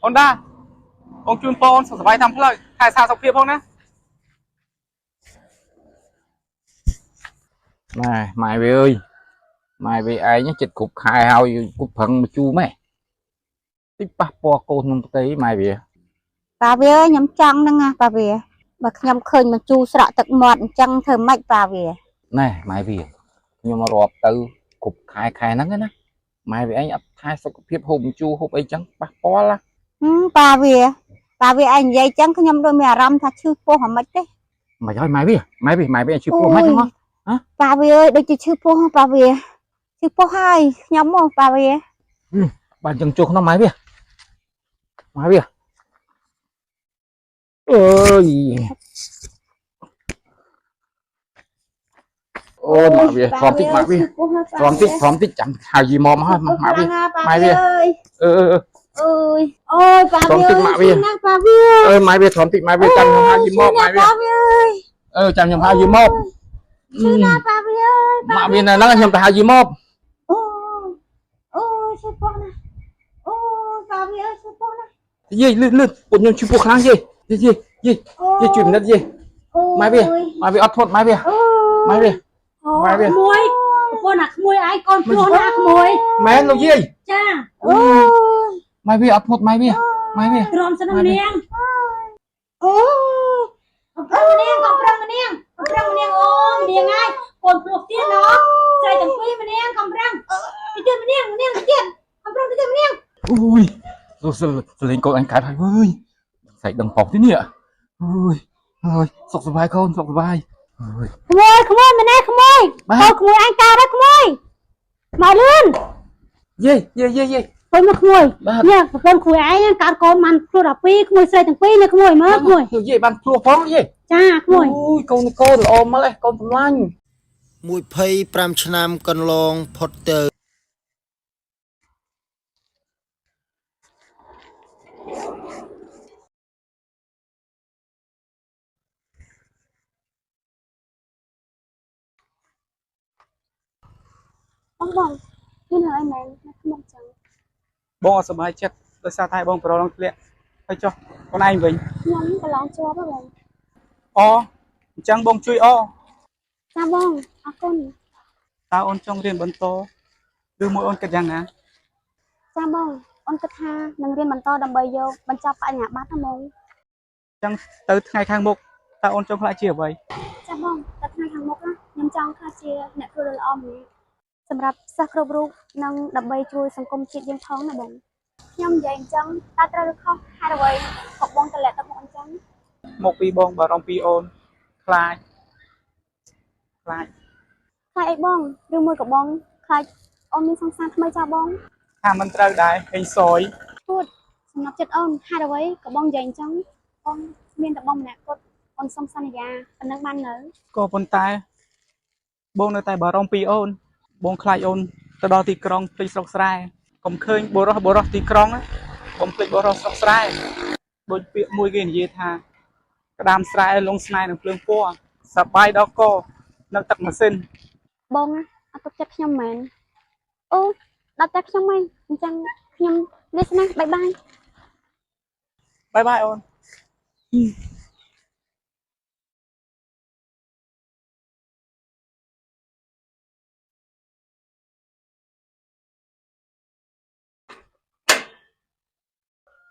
អូនដាបងជូនពរអូនសុខសប្បាយតាមផ្លូវថែសារសុខភាពផងណា ណែម៉ែវាអើយម៉ែវាឯងចិត្តគ្រប់ខែហើយគ្រប់ប្រឹងមកជូម៉េះតិចប៉ះពាល់កូនក្នុងផ្ទៃម៉ែវា ប៉ាវាអើយខ្ញុំចង់ហ្នឹងណាប៉ាវាបើខ្ញុំឃើញមកជូរស្រក់ទឹកមាត់អញ្ចឹងធ្វើម៉េចប៉ាវា ណែម៉ែវាខ្ញុំរាប់ទៅគ្រប់ខែខែហ្នឹងណាម៉ែវាឯងអត់ថែសុខភាពហូបជូរហូបអីចឹងប៉ះពាល់ណា ហឹមប៉ាវាប៉ាវាឯងនិយាយចឹងខ្ញុំដូចមានអារម្មណ៍ថាឈឺពោះអាម៉េចទេ មិនហើយម៉ែវាម៉ែវាម៉ែវាឈឺពោះម៉េចហ្នឹងហ៎ ប៉ាវាអើយដូចជាឈឺពោះហ៎ប៉ាវាឈឺពោះហើយខ្ញុំមកប៉ាវា បាទចឹងចូលក្នុងម៉ែវាម៉ែវាអើយអូម៉ែវាធំតិចម៉ែវា ឈឺពោះហើយ ធំតិចធំតិចចាំហៅយីមកមកហើយ ពោះ ម៉ែវា ខ្លាំងណាស់ប៉ា ម៉ែវា វាអើយ អឺអឺ អើយអូយប៉ា ធំ វា តិចម៉ាក់វា ឈឺណាស់ប៉ាវា អឺម៉ែវាធំតិចម៉ែវាចាំខ្ញុំហៅយីមកម៉ែវា ប៉ាវាអើយ អឺចាំខ្ញុំហៅយីមក ឈឺណាស់ប៉ាវាអើយ ម៉ាក់វានៅហ្នឹងខ្ញុំទៅហៅយីមក អូយអូយឈឺពោះណាស់អូយប៉ាវាអើយឈឺពោះណាស់ យីលឿនលឿនពួកខ្ញុំឈឺពោះខ្លាំងយីយីយីយី អូ យីជួយពិនិត្យយី អូយ ម៉ែវាម៉ែវាអត់ធ្មត់ម៉ែវា អូយ ម៉ែវា ម៉ែវា ក្មួយប្រពន្ធអាក្មួយឯងកូនភ្លោះណាក្មួយ មែនលោកយាយ ចា អូយ ម៉ែវាអត់ធ្មត់ម៉ែវាម៉ែវា ទ្រាំសិនណានាង អូយ កំប្រឹងនាងកំប្រឹងនាងកំប្រឹងនាងអូនាងហើយកូនភ្លោះទៀតណោះស្រីទាំងពីរម្នាងកំប្រឹងទៅទៀតម្នាងម្នាងទៅទៀតកំប្រឹងទៅទៀតម្នាង អូយសសលេងកូនអញកើតហើយវើយស្អែកដឹងប៉ុកទីនេះអូយអើយសុខសប្បាយកូនសុខសប្បាយអើយ ក្មួយក្មួយម្នេះក្មួយ បាទ កូនក្មួយអញកើតហើយក្មួយមកលឿន យេយេយេយេ កូនមកក្មួយ បាទ នេះប្រពន្ធក្មួយឯងកើតកូនបានភ្លោះ12ក្មួយស្រីទាំងពីរនេះក្មួយមើលក្មួយ លោកយាយបានភ្លោះផងយាយ ចាក្មួយ អូយកូនកូនល្អម្ល៉េះកូនសម្លាញ់ 25ឆ្នាំកន្លងផុតទៅ បងបងមានរឿងអីមែននៅក្នុងចឹង បងអត់សប្បាយចិត្តដោយសារតែបងប្រឡងធ្លាក់ហើយចុះខ្លួនឯងវិញ ខ្ញុំប្រឡងជាប់ហ៎បង អូអញ្ចឹងបងជួយអូ ចាបងអរគុណ តើអូនចង់រៀនបន្តឬមួយអូនគិតយ៉ាងណា ចាបងអូនគិតថានឹងរៀនបន្តដើម្បីយកបញ្ចប់បញ្ញាបត្រណាបង អញ្ចឹងទៅថ្ងៃខាងមុខតើអូនចង់ខ្លាចជាអ្វី ចាបងតែថ្ងៃខាងមុខណាខ្ញុំចង់ក្លាយជាអ្នកគ្រូដ៏ល្អម្នាក់សម្រាប់សិស្សគ្រប់រូបនិងដើម្បីជួយសង្គមជាតិយើងផងណាបងខ្ញុំនិយាយអញ្ចឹងតើត្រូវឬខុសហេតុអ្វីក៏បងតម្លាក់ទៅមុខអញ្ចឹង មកពីបងបារម្ភពីអូនខ្លាចខ្លាច ខ្លាចអីបងឬមួយក៏បងខ្លាចអូនមានសង្សារថ្មីចោលបង ថាមិនត្រូវដែរហេងសយ ពួតសម្រាប់ចិត្តអូនហេតុអ្វីក៏បងនិយាយអញ្ចឹងបងមានតែបងម្នាក់គត់អូនសុំសន្យាប៉ុណ្ណឹងបាននៅ ក៏ប៉ុន្តែបងនៅតែបារម្ភពីអូន បងខ្លាចអូនទៅដល់ទីក្រុងភ្លេចស្រុកស្រែកុំឃើញបុរសបុរសទីក្រុងណាកុំភ្លេចបុរសស្រុកស្រែដូចពាក្យមួយគេនិយាយថាក្តាមស្រែលងស្នេហ៍នឹងភ្លើងពណ៌សបាយដល់កនឹងទឹកម៉ាស៊ីន បងណាអត់ទុកចិត្តខ្ញុំមែនអូដល់តែខ្ញុំហីអញ្ចឹងខ្ញុំនេះស្នាបាយបាយ បាយបាយអូន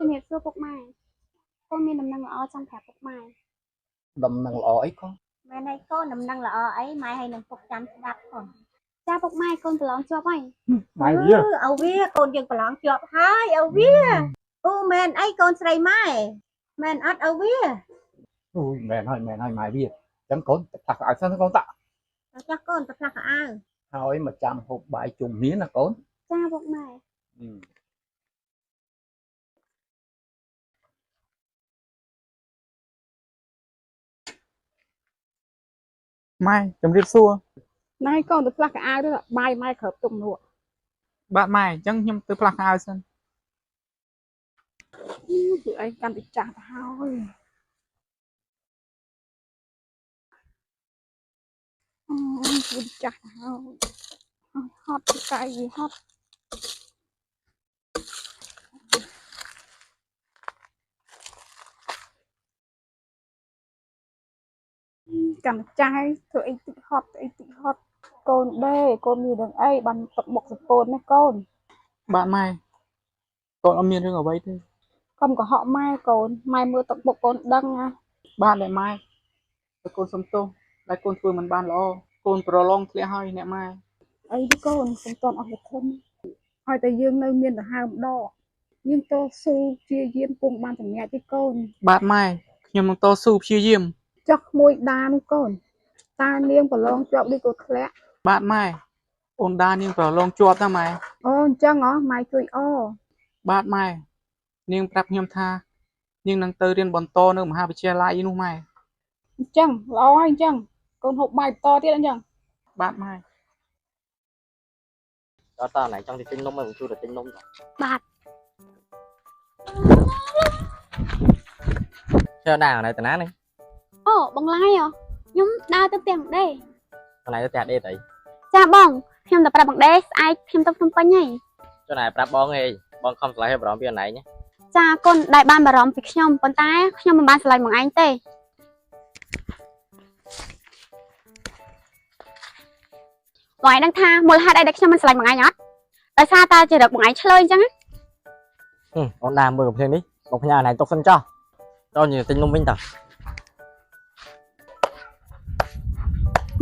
ជំរាបសួរពុកម៉ែកូនមានដំណឹងល្អចង់ប្រាប់ពុកម៉ែ ដំណឹងល្អអីកូន ម៉ែណៃកូនដំណឹងល្អអីម៉ែឲ្យនឹងពុកចាំស្ដាប់ផង ចាពុកម៉ែកូនប្រឡងជាប់ហើយ ម៉ែវា អឺឲ្យវាកូនយើងប្រឡងជាប់ហើយឲ្យវាអូមែនអីកូនស្រីម៉ែមែនអត់ឲ្យវា អូយមែនហើយមែនហើយម៉ែវាអញ្ចឹងកូនទៅផ្លាស់ខោអាវសិនកូនតា ចាស់កូនទៅផ្លាស់ខោអាវ ហើយមកចាំហូបបាយជុំគ្នាណាកូន ចាពុកម៉ែ ម៉ែជំរាបសួរ ណែកូនទៅផ្លាស់កៅអៅទៅបាយម៉ែក្របទុកនោះ បាទម៉ែអញ្ចឹងខ្ញុំទៅផ្លាស់ខោអាវសិន គឺឯងកាន់តែចាស់ទៅហើយអូយគឺចាស់ទៅហើយហើយហត់ទៅកាយវាហត់ កម្មចាយធ្វើអីតិចហត់ធ្វើអីតិចហត់កូនដេកូនមានរឿងអីបានទឹកមុខសពូនណាកូន បាទម៉ែកូនអត់មានរឿងអ្វីទេ កុំកុហកម៉ែកូនម៉ែមើលទឹកមុខកូនដឹងណា បាទអ្នកម៉ែតែកូនសុំទោសដែលកូនធ្វើមិនបានល្អកូនប្រឡងធ្លាក់ហើយអ្នកម៉ែ អីទេកូនសុំតន់អស់សង្ឃឹមឲ្យតែយើងនៅមានដង្ហើមដកយើងតស៊ូព្យាយាមគង់បានសម្រេចទេកូន បាទម៉ែខ្ញុំនឹងតស៊ូព្យាយាម ចុះក្មួយដានោះកូនតានាងប្រឡងជាប់ឬក៏ធ្លាក់ បាទម៉ែអូនដានាងប្រឡងជាប់តាម៉ែ អូអញ្ចឹងហ៎ម៉ែជួយអ បាទម៉ែនាងប្រាប់ខ្ញុំថានាងនឹងទៅរៀនបន្តនៅមហាវិទ្យាល័យនោះម៉ែ អញ្ចឹងល្អហើយអញ្ចឹងកូនហូបបាយបន្តទៀតអញ្ចឹង បាទម៉ែ ដល់តើណៃចង់ទៅទិញនំឲ្យបងជួយទៅទិញនំត បាទ ចុះដើរនៅតាណានេះ អូបងឡាយហ៎ខ្ញុំដើរទៅផ្ទះបងដេ ណៃទៅផ្ទះដេតអី ចាបងខ្ញុំទៅប្រាប់បងដេស្អែកខ្ញុំទៅភ្នំពេញហើយ ចុះណៃប្រាប់បងអីបងខំឆ្លៃឲ្យបារម្ភពីណៃណា ចាកូនដែលបានបារម្ភពីខ្ញុំប៉ុន្តែខ្ញុំមិនបានស្រឡាញ់បងឯងទេបងឯងដឹងថាមូលហេតុអីដែលខ្ញុំមិនស្រឡាញ់បងឯងអត់ដោយសារតែចរិតបងឯងឆ្លើយអញ្ចឹងណា អូនដាមើលកំភ្លៀងនេះបងផ្ញើណៃទុកសិនចុះចូលនិយាយទិញនំវិញតើ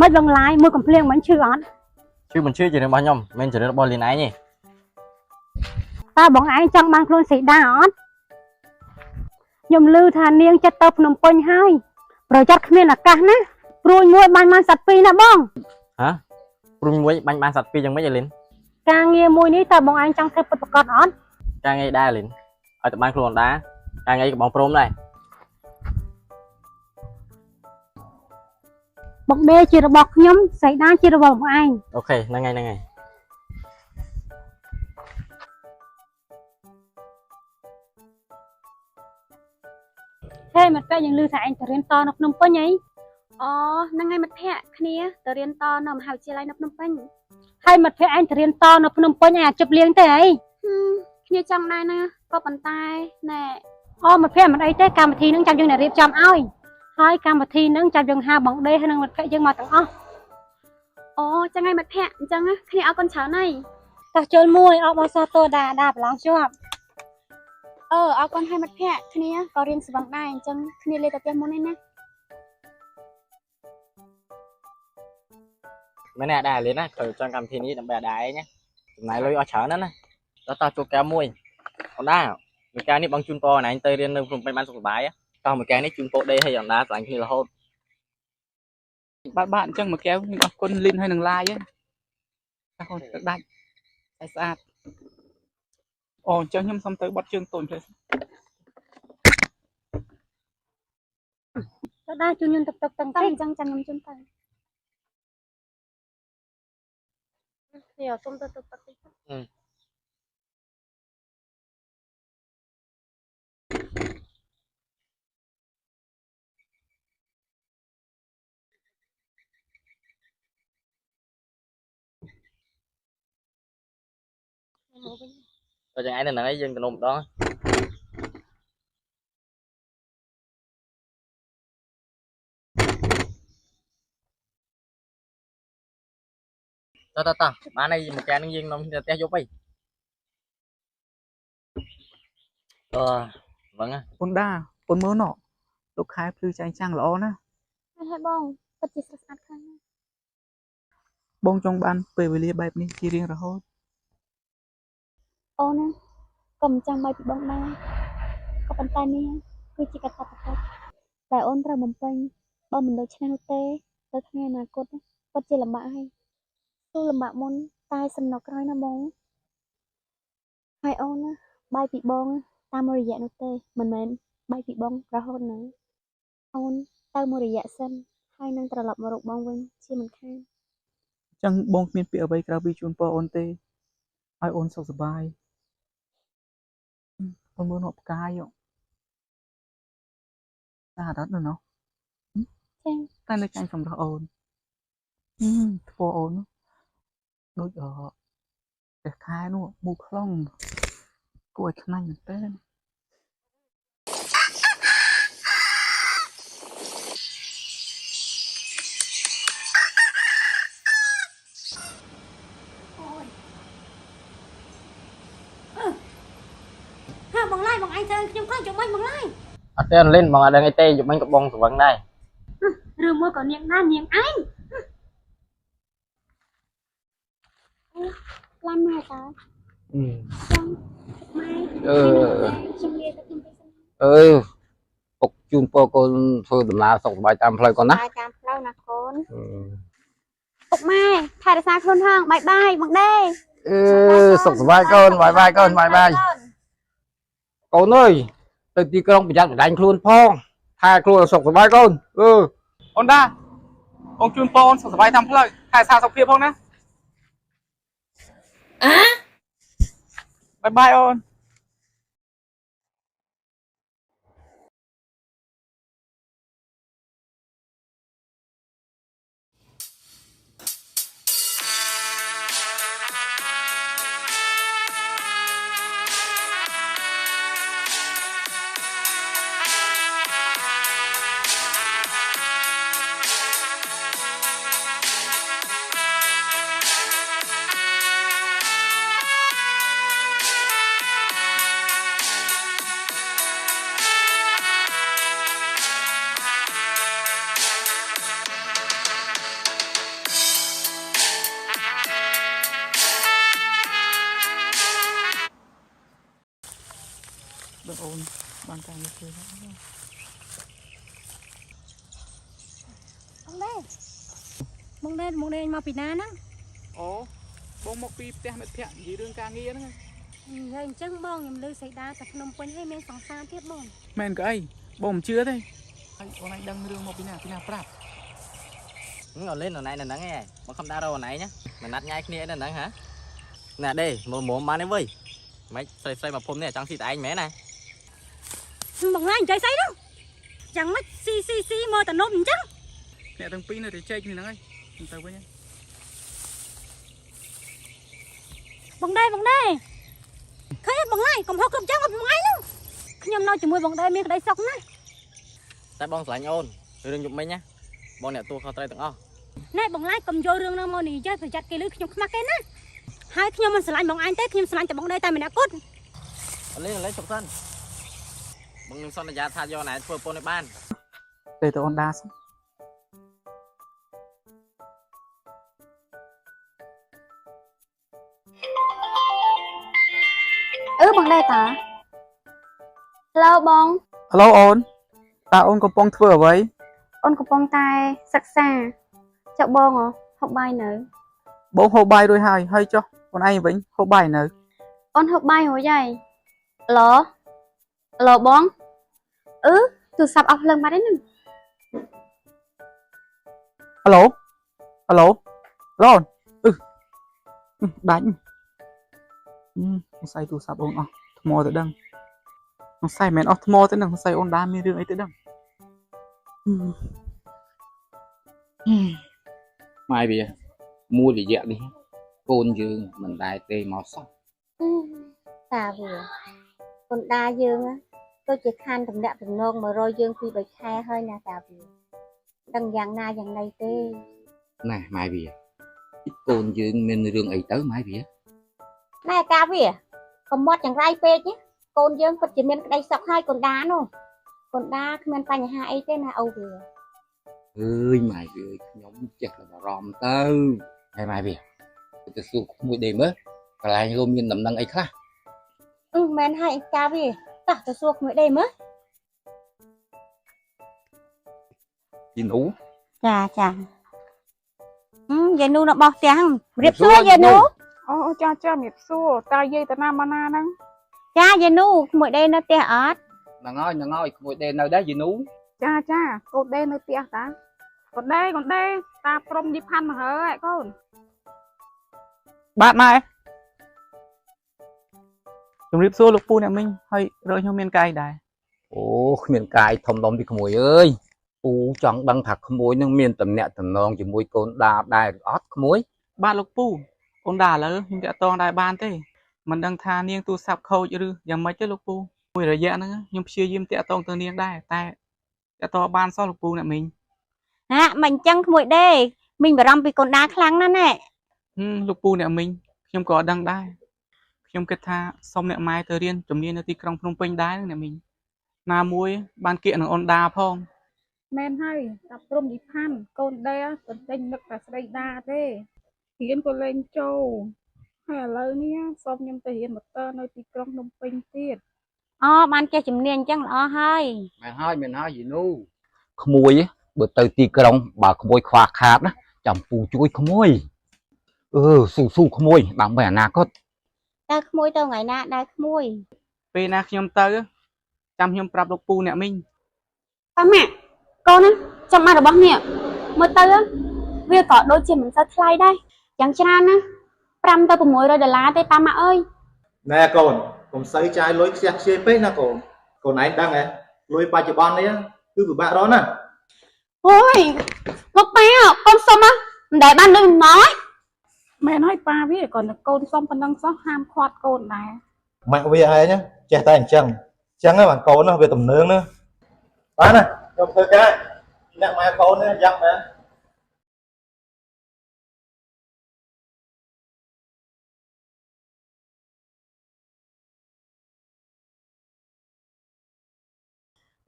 មិនបងឡាយមួយកំភ្លៀងមិនឈឺអត់ ឈឺមិនឈឺជារឿងរបស់ខ្ញុំមិនជារឿងរបស់លីនឯងទេ តើបងឯងចង់បានខ្លួនសីតាអត់ខ្ញុំឮថានាងចិត្តទៅភ្នំពេញហើយប្រយ័ត្នគ្មានឱកាសណាព្រួយមួយបានបានសត្វពីរណាបង ព្រុំមួយបាញ់បានសត្វពីរយ៉ាងម៉េចអីលីន ការងារមួយនេះតើបងឯងចង់ធ្វើពិតប្រាកដអត់ ការងារដែរលីនឲ្យតែបានខ្លួនអូនដាការងារក៏បងព្រមដែរ បងដេជារបស់ខ្ញុំសីតាជារបស់បងឯង OK ហ្នឹងហើយហ្នឹងហើយ ហេមិត្តភក្តិយើងឮថាឯងទៅរៀនតនៅភ្នំពេញអី អូហ្នឹងហើយមិត្តភក្តិគ្នាទៅរៀនតនៅមហាវិទ្យាល័យនៅភ្នំពេញ ហើយមិត្តភក្តិឯងទៅរៀនតនៅភ្នំពេញឯងអាចជប់លៀងទេអី ហឹមគ្នាចង់ដែរណាក៏ប៉ុន្តែណែ អូមិត្តភក្តិមិនអីទេកម្មវិធីហ្នឹងចាំយើងអ្នករៀបចំឲ្យហើយកម្មវិធីហ្នឹងចាំយើងហៅបងដេហើយនិងមិត្តភក្តិយើងមកទាំងអស់ អូចឹងហើយមិត្តភក្តិអញ្ចឹងណាគ្នាអរគុណច្រើនហើយ តោះចូលមួយអបអរសាទរដាដាប្រឡងជាប់ អឺអរគុណហើយមិត្តភក្តិគ្នាក៏រៀនស្វឹងដែរអញ្ចឹងគ្នាលេទៅផ្ទះមុនឯណា មែនទេអាដាលីនណាត្រូវចង់កម្មវិធីនេះដើម្បីអាដាឯងណាចំណាយលុយអស់ច្រើនណាស់ណាដល់តោះចូលកែវមួយអូនដាមួយកែវនេះបងជូនពរណៃទៅរៀននៅភ្នំពេញបានសុខសប្បាយតោះមួយកែវនេះជូនពរដេឲ្យអូនដាស្រឡាញ់គ្នារហូត បាទបាទអញ្ចឹងមួយកែវខ្ញុំអរគុណលីនហើយនឹងឡាយហ្នឹងតែកូនទឹកដាច់តែស្អាតអូអញ្ចឹងខ្ញុំសុំទៅបត់ជើងតូចផ្លេស ទៅដាជូនខ្ញុំទឹកទឹកទាំងតិច តោះអញ្ចឹងចាំខ្ញុំជូនទៅនេះសុំទៅទឹកទឹកតិច ដល់ចឹងឯងនៅហ្នឹងឯងយើងទៅនំម្ដងតោះតោះតោះបានហើយមួយកែវហ្នឹងយើងនំគ្នាទៅផ្ទះយប់ហីអឺវឹងហ៎ អូនដាអូនមើលណលោកខែភ្លឺចែងចាំងល្អណាស់ ហើយហើយបងពិតជាស្រស់ស្អាតខ្លាំងណាស់ បងចង់បានពេលវេលាបែបនេះជារៀងរហូត អូនណាក៏មិនចាំបាយពីបងដែរក៏ប៉ុន្តែនេះគឺជាកាតព្វកិច្ចតែអូនត្រូវបំពេញបើមិនដូច្នេះនោះទេទៅថ្ងៃអនាគតណាពិតជាលំបាកហើយទោះលំបាកមុនតែសំណុកក្រោយណាបងហើយអូនណាបាយពីបងតាមមួយរយៈនោះទេមិនមែនបាយពីបងរហូតណាអូនទៅមួយរយៈសិនហើយនឹងត្រឡប់មករកបងវិញជាមិនខាន អញ្ចឹងបងគ្មានពាក្យអ្វីក្រៅពីជូនពរអូនទេឲ្យអូនសុខសប្បាយអូនមើលណផ្កាយហ៎ស្អាតអត់ណោះ ចា៎ តែនៅចាញ់សម្រស់អូនថ្ពអូននោះដូចអព្រះខែនោះមូខ្លងគួរឲ្យខ្នាញ់មែនតើ ឡាយបងឯងធ្វើខ្ញុំខ្លាចយកមិនបងឡាយ អត់ទេអូនលិនបងអត់ដឹងអីទេយប់មិញក៏បងស្រវឹងដែរ ឬមួយក៏នាងណានាងឯង ឡានម៉ែតើចង់ម៉ែ អឺ ខ្ញុំលាទៅខ្ញុំទៅសិន អឺពុកជូនពរកូនធ្វើដំណើរសុខសប្បាយតាមផ្លូវកូនណា តាមផ្លូវណាកូន ពុកម៉ែថែរក្សាខ្លួនផង bye bye បងដេ អឺសុខសប្បាយកូន bye bye កូន bye bye កូនអើយទៅទីក្រុងប្រយ័ត្នបណ្ដាញខ្លួនផងថែខ្លួនឲ្យសុខសប្បាយកូនអឺ អូនដាបងជូនពរអូនសុខសប្បាយតាមផ្លូវថែរក្សាសុខភាពផងណាអ่ะ bye bye អូន បងអូនបានការងារធ្វើហើយ បងដេបងដេបងដេមកពីណាហ្នឹង អូបងមកពីផ្ទះមិត្តភក្តិនិយាយរឿងការងារហ្នឹង និយាយអញ្ចឹងបងខ្ញុំលឺសៃតាទៅភ្នំពេញហើយមានសង្សារទៀតបង មែនក៏អីបងមិនជឿទេហើយអូនឯងដឹងរឿងមកពីណាពីណាប្រាប់ អូនលិនអូនឯងនៅហ្នឹងឯងបងខំដើររកអូនឯងណាមិនណាត់ញ៉ៃគ្នាអីនៅហ្នឹងហ៎ណាដេមើលមុំបានទេវើយមិនស្រីស្រីមកភុំនេះចង់ស៊ីតែឯងមែនណា បងឡាយនិយាយស្អីហ្នឹងយ៉ាងម៉េចស៊ីស៊ីស៊ីមកតនំអញ្ចឹង អ្នកទាំងពីរនៅតែជែកគ្នាហ្នឹងហើយខ្ញុំទៅវិញហើយ បងដេបងដេឃើញបងឡាយកំហុសគ្រប់យ៉ាងមកបងឯងហ្នឹងខ្ញុំនៅជាមួយបងដេមានក្តីសុខណាស់ តែបងស្រឡាញ់អូនរឿងយប់មិញណាបងអ្នកទួខុសត្រូវទាំងអស់ ណែបងឡាយកុំយករឿងហ្នឹងមកនិយាយប្រយ័ត្នគេលឺខ្ញុំខ្មាស់គេណាហើយខ្ញុំមិនស្រឡាញ់បងឯងទេខ្ញុំស្រឡាញ់តែបងដេតែម្នាក់គត់ អូនលិនអូនលិនជប់សិនបងនឹងសន្យាថាយកអូនឯងធ្វើប្រពន្ធឲ្យបាន ទៅទៅអូនដាសិន អឺបងដេតា Hello បង ហៅឡូអូនតើអូនកំពុងធ្វើអ្វី អូនកំពុងតែសិក្សាចុះបងហ៎ហូបបាយនៅ បងហូបបាយរួចហើយហើយចុះអូនឯងវិញហូបបាយនៅ អូនហូបបាយរួចហើយឡឡបងអឺទូរស័ព្ទអស់ភ្លើងបាត់ហើយហ្នឹង ហៅឡូហៅឡូឡូអូនអឺអឺដាច់អឺសង្ស័យទូរស័ព្ទអូនអស់ថ្មទៅដឹងសង្ស័យមិនមែនអស់ថ្មទេនឹងសង្ស័យអូនដាមានរឿងអីទៅដឹងអឺអឺ ម៉ែវាមួយរយៈនេះកូនយើងមិនដែលទេមកសោះ តាវាកូនដាយើងណាដូចជាខានតំណាក់តំណងមករយយើងពី3ខែហើយណាតាវាដឹងយ៉ាងណាយ៉ាងណីទេ ណែម៉ែវាកូនយើងមានរឿងអីទៅម៉ែវា ណែតាវាកុំមាត់ចង្រៃពេកណាកូនយើងពិតជាមានក្តីសុខហើយកូនដានោះកូនដាគ្មានបញ្ហាអីទេណាអូវា អើយម៉ែវាអើយខ្ញុំចេះតែបារម្ភទៅហើយម៉ែវាទៅសួរក្មួយដេមើលកន្លែងរួមមានដំណឹងអីខ្លះ អឺមែនហើយអីតាវាតោះទៅសួរក្មួយដេមើល ជីនូ ចាចាអឺយាយនូនៅបោះផ្ទះហ្នឹងរៀបសួរយាយនូ អូចាចាមៀបសួរតើយាយតាណាមកណាហ្នឹង ចាយាយនូក្មួយដេនៅផ្ទះអត់ ហ្នឹងហើយហ្នឹងហើយក្មួយដេនៅដែរជីនូ ចាចាកូនដេនៅផ្ទះតាកូនដេកូនដេតាព្រមយីផាន់មកហើយកូន បាទម៉ែជំរាបសួរលោកពូអ្នកមីងហើយរកខ្ញុំមានកាយដែរ អូគ្មានកាយធំដុំពីក្មួយអើយពូចង់ដឹងថាក្មួយនឹងមានតំណែងតំណងជាមួយកូនដាដែរឬអត់ក្មួយ បាទលោកពូអូនដាឥឡូវខ្ញុំតាក់ទងដែរបានទេមិនដឹងថានាងទូរស័ព្ទខូចឬយ៉ាងម៉េចទេលោកពូមួយរយៈហ្នឹងខ្ញុំព្យាយាមតាក់ទងទៅនាងដែរតែតាក់ទងបានសោះលោកពូអ្នកមីង ហាមិនអញ្ចឹងក្មួយដេមីងបារម្ភពីកូនដាខ្លាំងណាស់ណែ ហឹមលោកពូអ្នកមីងខ្ញុំក៏អត់ដឹងដែរ ខ្ញុំគិតថាសុំអ្នកម៉ែទៅរៀនជំនាញនៅទីក្រុងភ្នំពេញដែរអ្នកមីងណាមួយបានគៀកនឹងអូនដាផង មែនហើយដល់ព្រមនិផាន់កូនដេទន្ទិញនឹកតែស្រីដាទេរៀនក៏លេងចូលហើយឥឡូវនេះសុំខ្ញុំទៅរៀនម៉ូទ័រនៅទីក្រុងភ្នំពេញទៀត អូបានចេះជំនាញអញ្ចឹងល្អហើយ មែនហើយមែនហើយយីនូក្មួយបើទៅទីក្រុងបើក្មួយខ្វះខាតណាចាំពូជួយក្មួយអឺស៊ូស៊ូក្មួយដើម្បីអនាគត តើក្មួយទៅថ្ងៃណាដែរក្មួយ ពេលណាខ្ញុំទៅចាំខ្ញុំប្រាប់លោកពូអ្នកមីង ប៉ាម៉ាក់កូនណាចង់បានរបស់នេះមើលទៅវាក៏ដូចជាមិនសូវថ្លៃដែរយ៉ាងច្រើនណា5ទៅ600ដុល្លារទេប៉ាម៉ាក់អើយ ណែកូនកុំសូវចាយលុយខ្ជះខ្ជាយពេកណាកូនកូនឯងដឹងហ៎លុយបច្ចុប្បន្ននេះគឺពិបាករកណាស់ អូយលោកប៉ាកូនសុំណាមិនដែលបានដូចមកឯង មែនហើយប៉ាវាគ្រាន់តែកូនសុំប៉ុណ្ណឹងសោះហាមឃាត់កូនដែរ ម៉ាក់វាឯងណាចេះតែអញ្ចឹងអញ្ចឹងហ្នឹងបានកូនណាវាទំនើងណាបានណាខ្ញុំធ្វើការអ្នកម៉ែកូននេះយ៉ាងមែន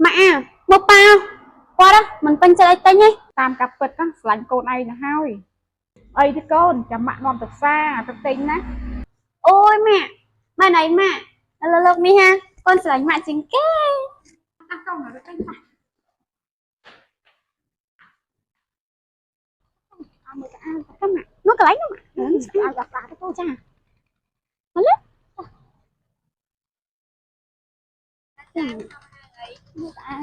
ម៉ាក់អាមកប៉ាគាត់ណាមិនពេញចិត្តឲ្យទិញទេ តាមការពិតណាស្រឡាញ់កូនឯងទៅហើយអីទេកូនចាំម៉ាក់នាំទៅផ្សារទៅទិញណា អូយម៉ាក់ម៉ែណៃម៉ាក់ឥឡូវលោកនេះហាកូនស្រឡាញ់ម៉ាក់ជាងគេ អះកូនទៅទិញណាអើមើលទៅអា ទៅម៉ាក់នោះកន្លែងនោះម៉ាក់ ស្អាតដល់ស្អាតទៅកូន ចាមកលើចា មើលទៅអា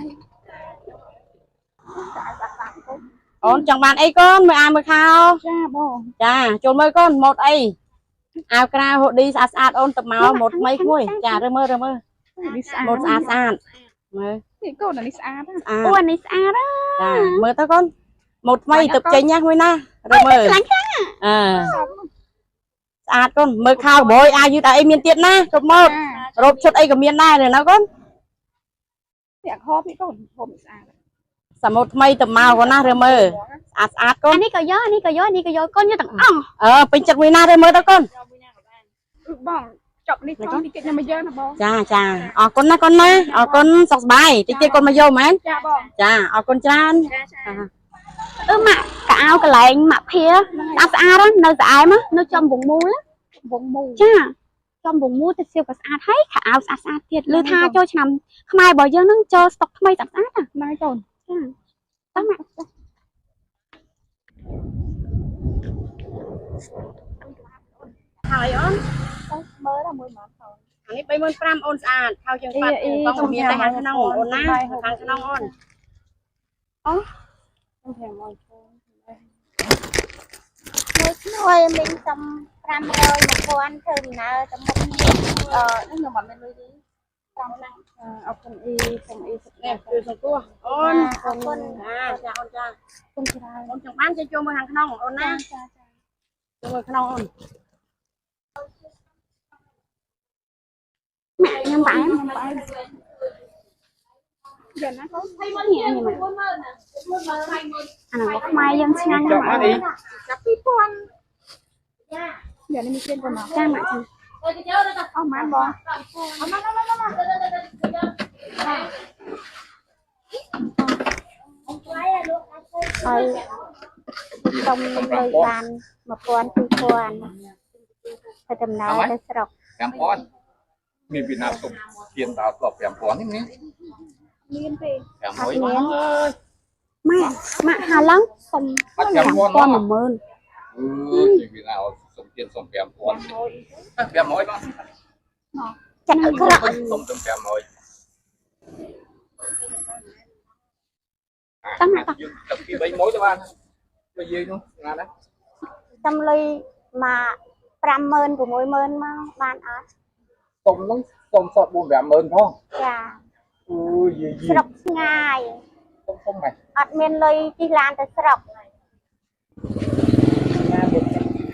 ស្អាតស្អាតកូន អូនចង់បានអីកូនមើលអាវមើលខោ ចាបង ចាចូលមើលកូនម៉ូតអីអាវក្រៅហូឌីស្អាតស្អាតអូនទៅមកម៉ូតថ្មីក្មួយចារើមើលរើមើល នេះស្អាត ម៉ូតស្អាតស្អាតមើល នេះកូនអានេះស្អាតណា ស្អាត អូអានេះស្អាតណា ចាមើលទៅកូនម៉ូតថ្មីទៅចេញណាមួយណារើមើល ស្រឡាញ់ខ្លាំង អឺស្អាតកូនមើលខោក្បួយអាវយឺតអីមានទៀតណាគ្រប់ម៉ូត ចា រ៉ូបឈុតអីក៏មានដែរនៅកូន នេះហូបនេះកូនហូបនេះស្អាត សាម៉ូតថ្មីទៅមកកូនណារើមើលស្អាតស្អាតកូន អានេះក៏យកអានេះក៏យកអានេះក៏យកកូនយកទាំងអស់ អឺពេញចិត្តមួយណារើមើលទៅកូន អឺបងចប់នេះចង់តិចតិចខ្ញុំមកយកណាបង ចាចាអរគុណណាកូនណាអរគុណសុខសប្បាយតិចទៀតកូនមកយកមែន ចាបង ចាអរគុណច្រើន អឺម៉ាក់កៅអៅកន្លែងម៉ាក់ភាស្អាតស្អាតណានៅស្អែមនៅចំវងមូល វងមូល ចាចំវងមូលទៅសៀវក៏ស្អាតហើយខោអាវស្អាតស្អាតទៀតឮថាចូលឆ្នាំខ្មែររបស់យើងនឹងចូលស្តុកថ្មីស្អាតស្អាតណា ណែកូន ចាតើម៉ាក់ ហើយអូន មើលដល់មួយម៉ោង អានេះ35000អូនស្អាតខោជើងប៉ាត់បងមានតែខាងក្នុងអូនណាខាងក្នុងអូន មួយក្មួយមីងសុំ500 1000ធ្វើដំណើរទៅមុខនេះអឺនេះខ្ញុំអត់មានលុយទេ អរគុណអ៊ីសុំអ៊ីសុខ នេះគឺសង្កោះអូន អរគុណ ចាចាអូនចា គុណច្រើន អូនចង់បានចេះចូលមើលខាងក្នុងអូនណា ចាចា ចូលមើលក្នុងអូន ម៉ាក់ញ៉ាំបាយ ខ្ញុំផ្អែមយ៉ាងណាកូន នេះនេះម៉ាក់អានោះខ្មែរយើងឆ្ងាញ់ណាស់ម៉ាក់ ចាប់2000យ៉ាងនេះមានទៀនកូនមក ចាម៉ាក់ចា អស់ម៉ានបងអស់ម៉ានមកមកមក ហើយសុំលុយបាន1000 2000ធ្វើដំណើរទៅស្រុក 5000មានពីណាសុំទៀនដល់ដល់5000នេះនេះ មានទេ 500មកអើយ ម៉ាក់ម៉ាក់ហាឡើងសុំ បាត់5000 1000 10000 អឺជាពីណាសុំទៀនសុំ5000 500បង ចិត្តអាក្រក់ សុំទៅ500 តើម៉ាក់ត យើងទៅពី3មួយទៅបានទៅយាយនោះណាណា សុំលុយមក50000 60000មកបានអត់ សុំហ្នឹងសុំសត4 50000ផង ចា អឺយាយ ស្រុកឆ្ងាយ សុំសុំម៉េច អត់មានលុយជិះឡានទៅស្រុក ណាលោក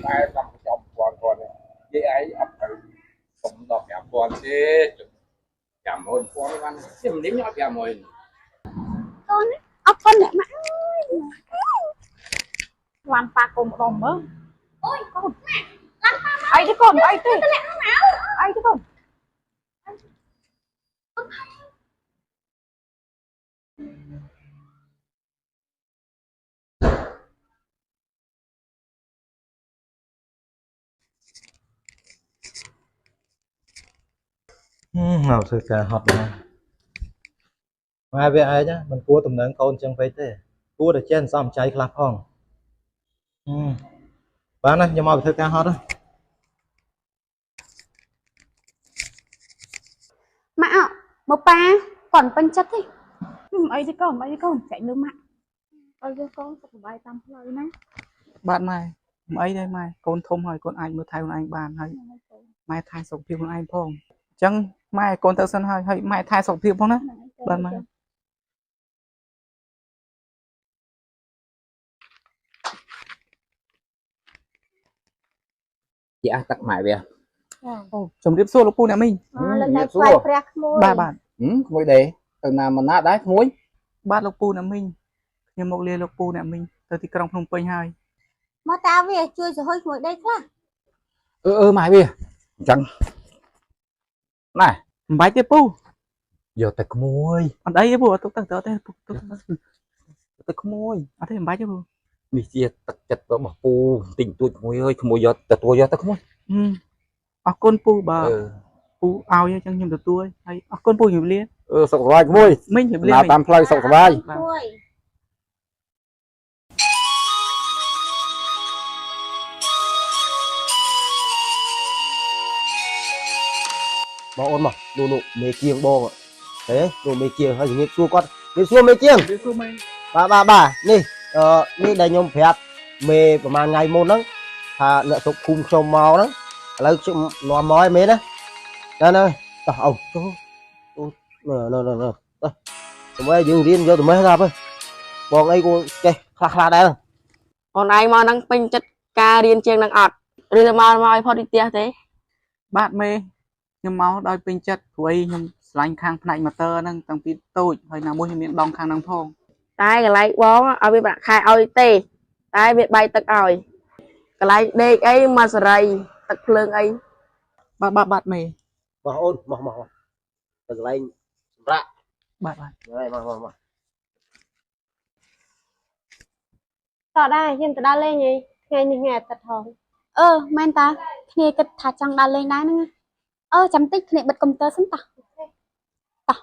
តែដល់ចំពាន់គាត់យាយឯងអត់ទៅសុំដល់5000ទេ50000ពាន់បានខ្ញុំនេះអត់500 កូនអរគុណអ្នកម៉ាក់អើយ ឡានប៉ាកូនម្ដងមើល អូយកូន អីទេកូនអីទេ តម្លាក់មក អីទេកូន មកធ្វើការហត់ណាស់ម៉ែវាឯងណាមិនគួរតំណែងកូនចឹងពេកទេគួរតែចេះសន្សំចៃខ្លះផងហឹមបានណាខ្ញុំមកធ្វើការហត់ណា ម៉ាក់អមកប៉ាគាត់មិនពេញចិត្តទេ មិនអីទេកូនមិនអីទេកូនចែកលើម៉ាក់ឲ្យយកកូនសុខសប្បាយតាមផ្លូវណា បាទម៉ែមិនអីទេម៉ែកូនធំហើយកូនអាចមើលថែខ្លួនឯងបានហើយម៉ែថែសុខភាពខ្លួនឯងផងអញ្ចឹងម៉ែកូនទៅសិនហើយហើយម៉ែថែសុខភាពផងណាបាទម៉ែ ជាអះទឹកម៉ែវា អូជំរាបសួរលោកពូអ្នកមីង លើកឡើងថ្វាយព្រះក្មួយ បាទបាទ ក្មួយដេទៅណាមកណាដែរក្មួយ បាទលោកពូអ្នកមីងខ្ញុំមកលាលោកពូអ្នកមីងទៅទីក្រុងភ្នំពេញហើយ មកតាវាជួយសហុយក្មួយដីខ្លះ អឺអឺម៉ែវាអញ្ចឹងណែ មិនបាច់ទេពូ យកតែក្មួយ អត់អីទេពូអត់ទុកទៅទៅទេពូទុកទៅ ទៅក្មួយ អត់ទេមិនបាច់ទេពូ នេះជាទឹកចិត្តរបស់ពូទិញទួចក្មួយអើយក្មួយយកទទួលយកទៅក្មួយ ហឹមអរគុណពូបើ អឺ ពូឲ្យអញ្ចឹងខ្ញុំទទួលហើយអរគុណពូជំរាបលា អឺសុខសប្បាយក្មួយ មីងជំរាបលាមីង ណាតាមផ្លូវសុខសប្បាយ ក្មួយ បងអូនមកនោះនោះមេជាងបងហេនោះមេជាងហើយជំរាបសួរគាត់ជំរាបសួរមេជាង ជំរាបសួរមីង បាទបាទបាទនេះអឺនេះដែលខ្ញុំប្រាប់មេប្រហែលថ្ងៃមុនហ្នឹងថាអ្នកស្រុកភូមិខ្ញុំមកហ្នឹងឥឡូវខ្ញុំនាំមកឲ្យមេណាណាណាតោះអូចូលអូណ៎ណ៎ណ៎តោះដើម្បីយើងរៀនយកទៅមេស្រាប់ហើយបងអីក៏ចេះខ្លះខ្លះដែរហ្នឹង អូនឯងមកហ្នឹងពេញចិត្តការរៀនជាងនឹងអត់ឬទៅមកមកឲ្យផុតពីផ្ទះទេ បាទមេខ្ញុំមកដោយពេញចិត្តព្រោះអីខ្ញុំស្រឡាញ់ខាងផ្នែកម៉ូទ័រហ្នឹងតាំងពីតូចហើយណាមួយខ្ញុំមានដងខាងហ្នឹងផង តែកន្លែងបងឲ្យវាប្រាក់ខែឲ្យទេតែវាបាយទឹកឲ្យកន្លែងដេកអីមកសេរីទឹកភ្លើងអី បាទបាទបាទមេ មកអូនមកមកមកទៅកន្លែងសម្រាប់ បាទបាទ ហ្នឹងមកមកមក តោះដែរយើងទៅដើរលេងហីថ្ងៃនេះថ្ងៃអាទិត្យហងអឺមែនតាគ្នាគិតថាចង់ដើរលេងដែរហ្នឹងណាអឺចាំតិចគ្នាបិទកុំព្យូទ័រសិនតោះតោះ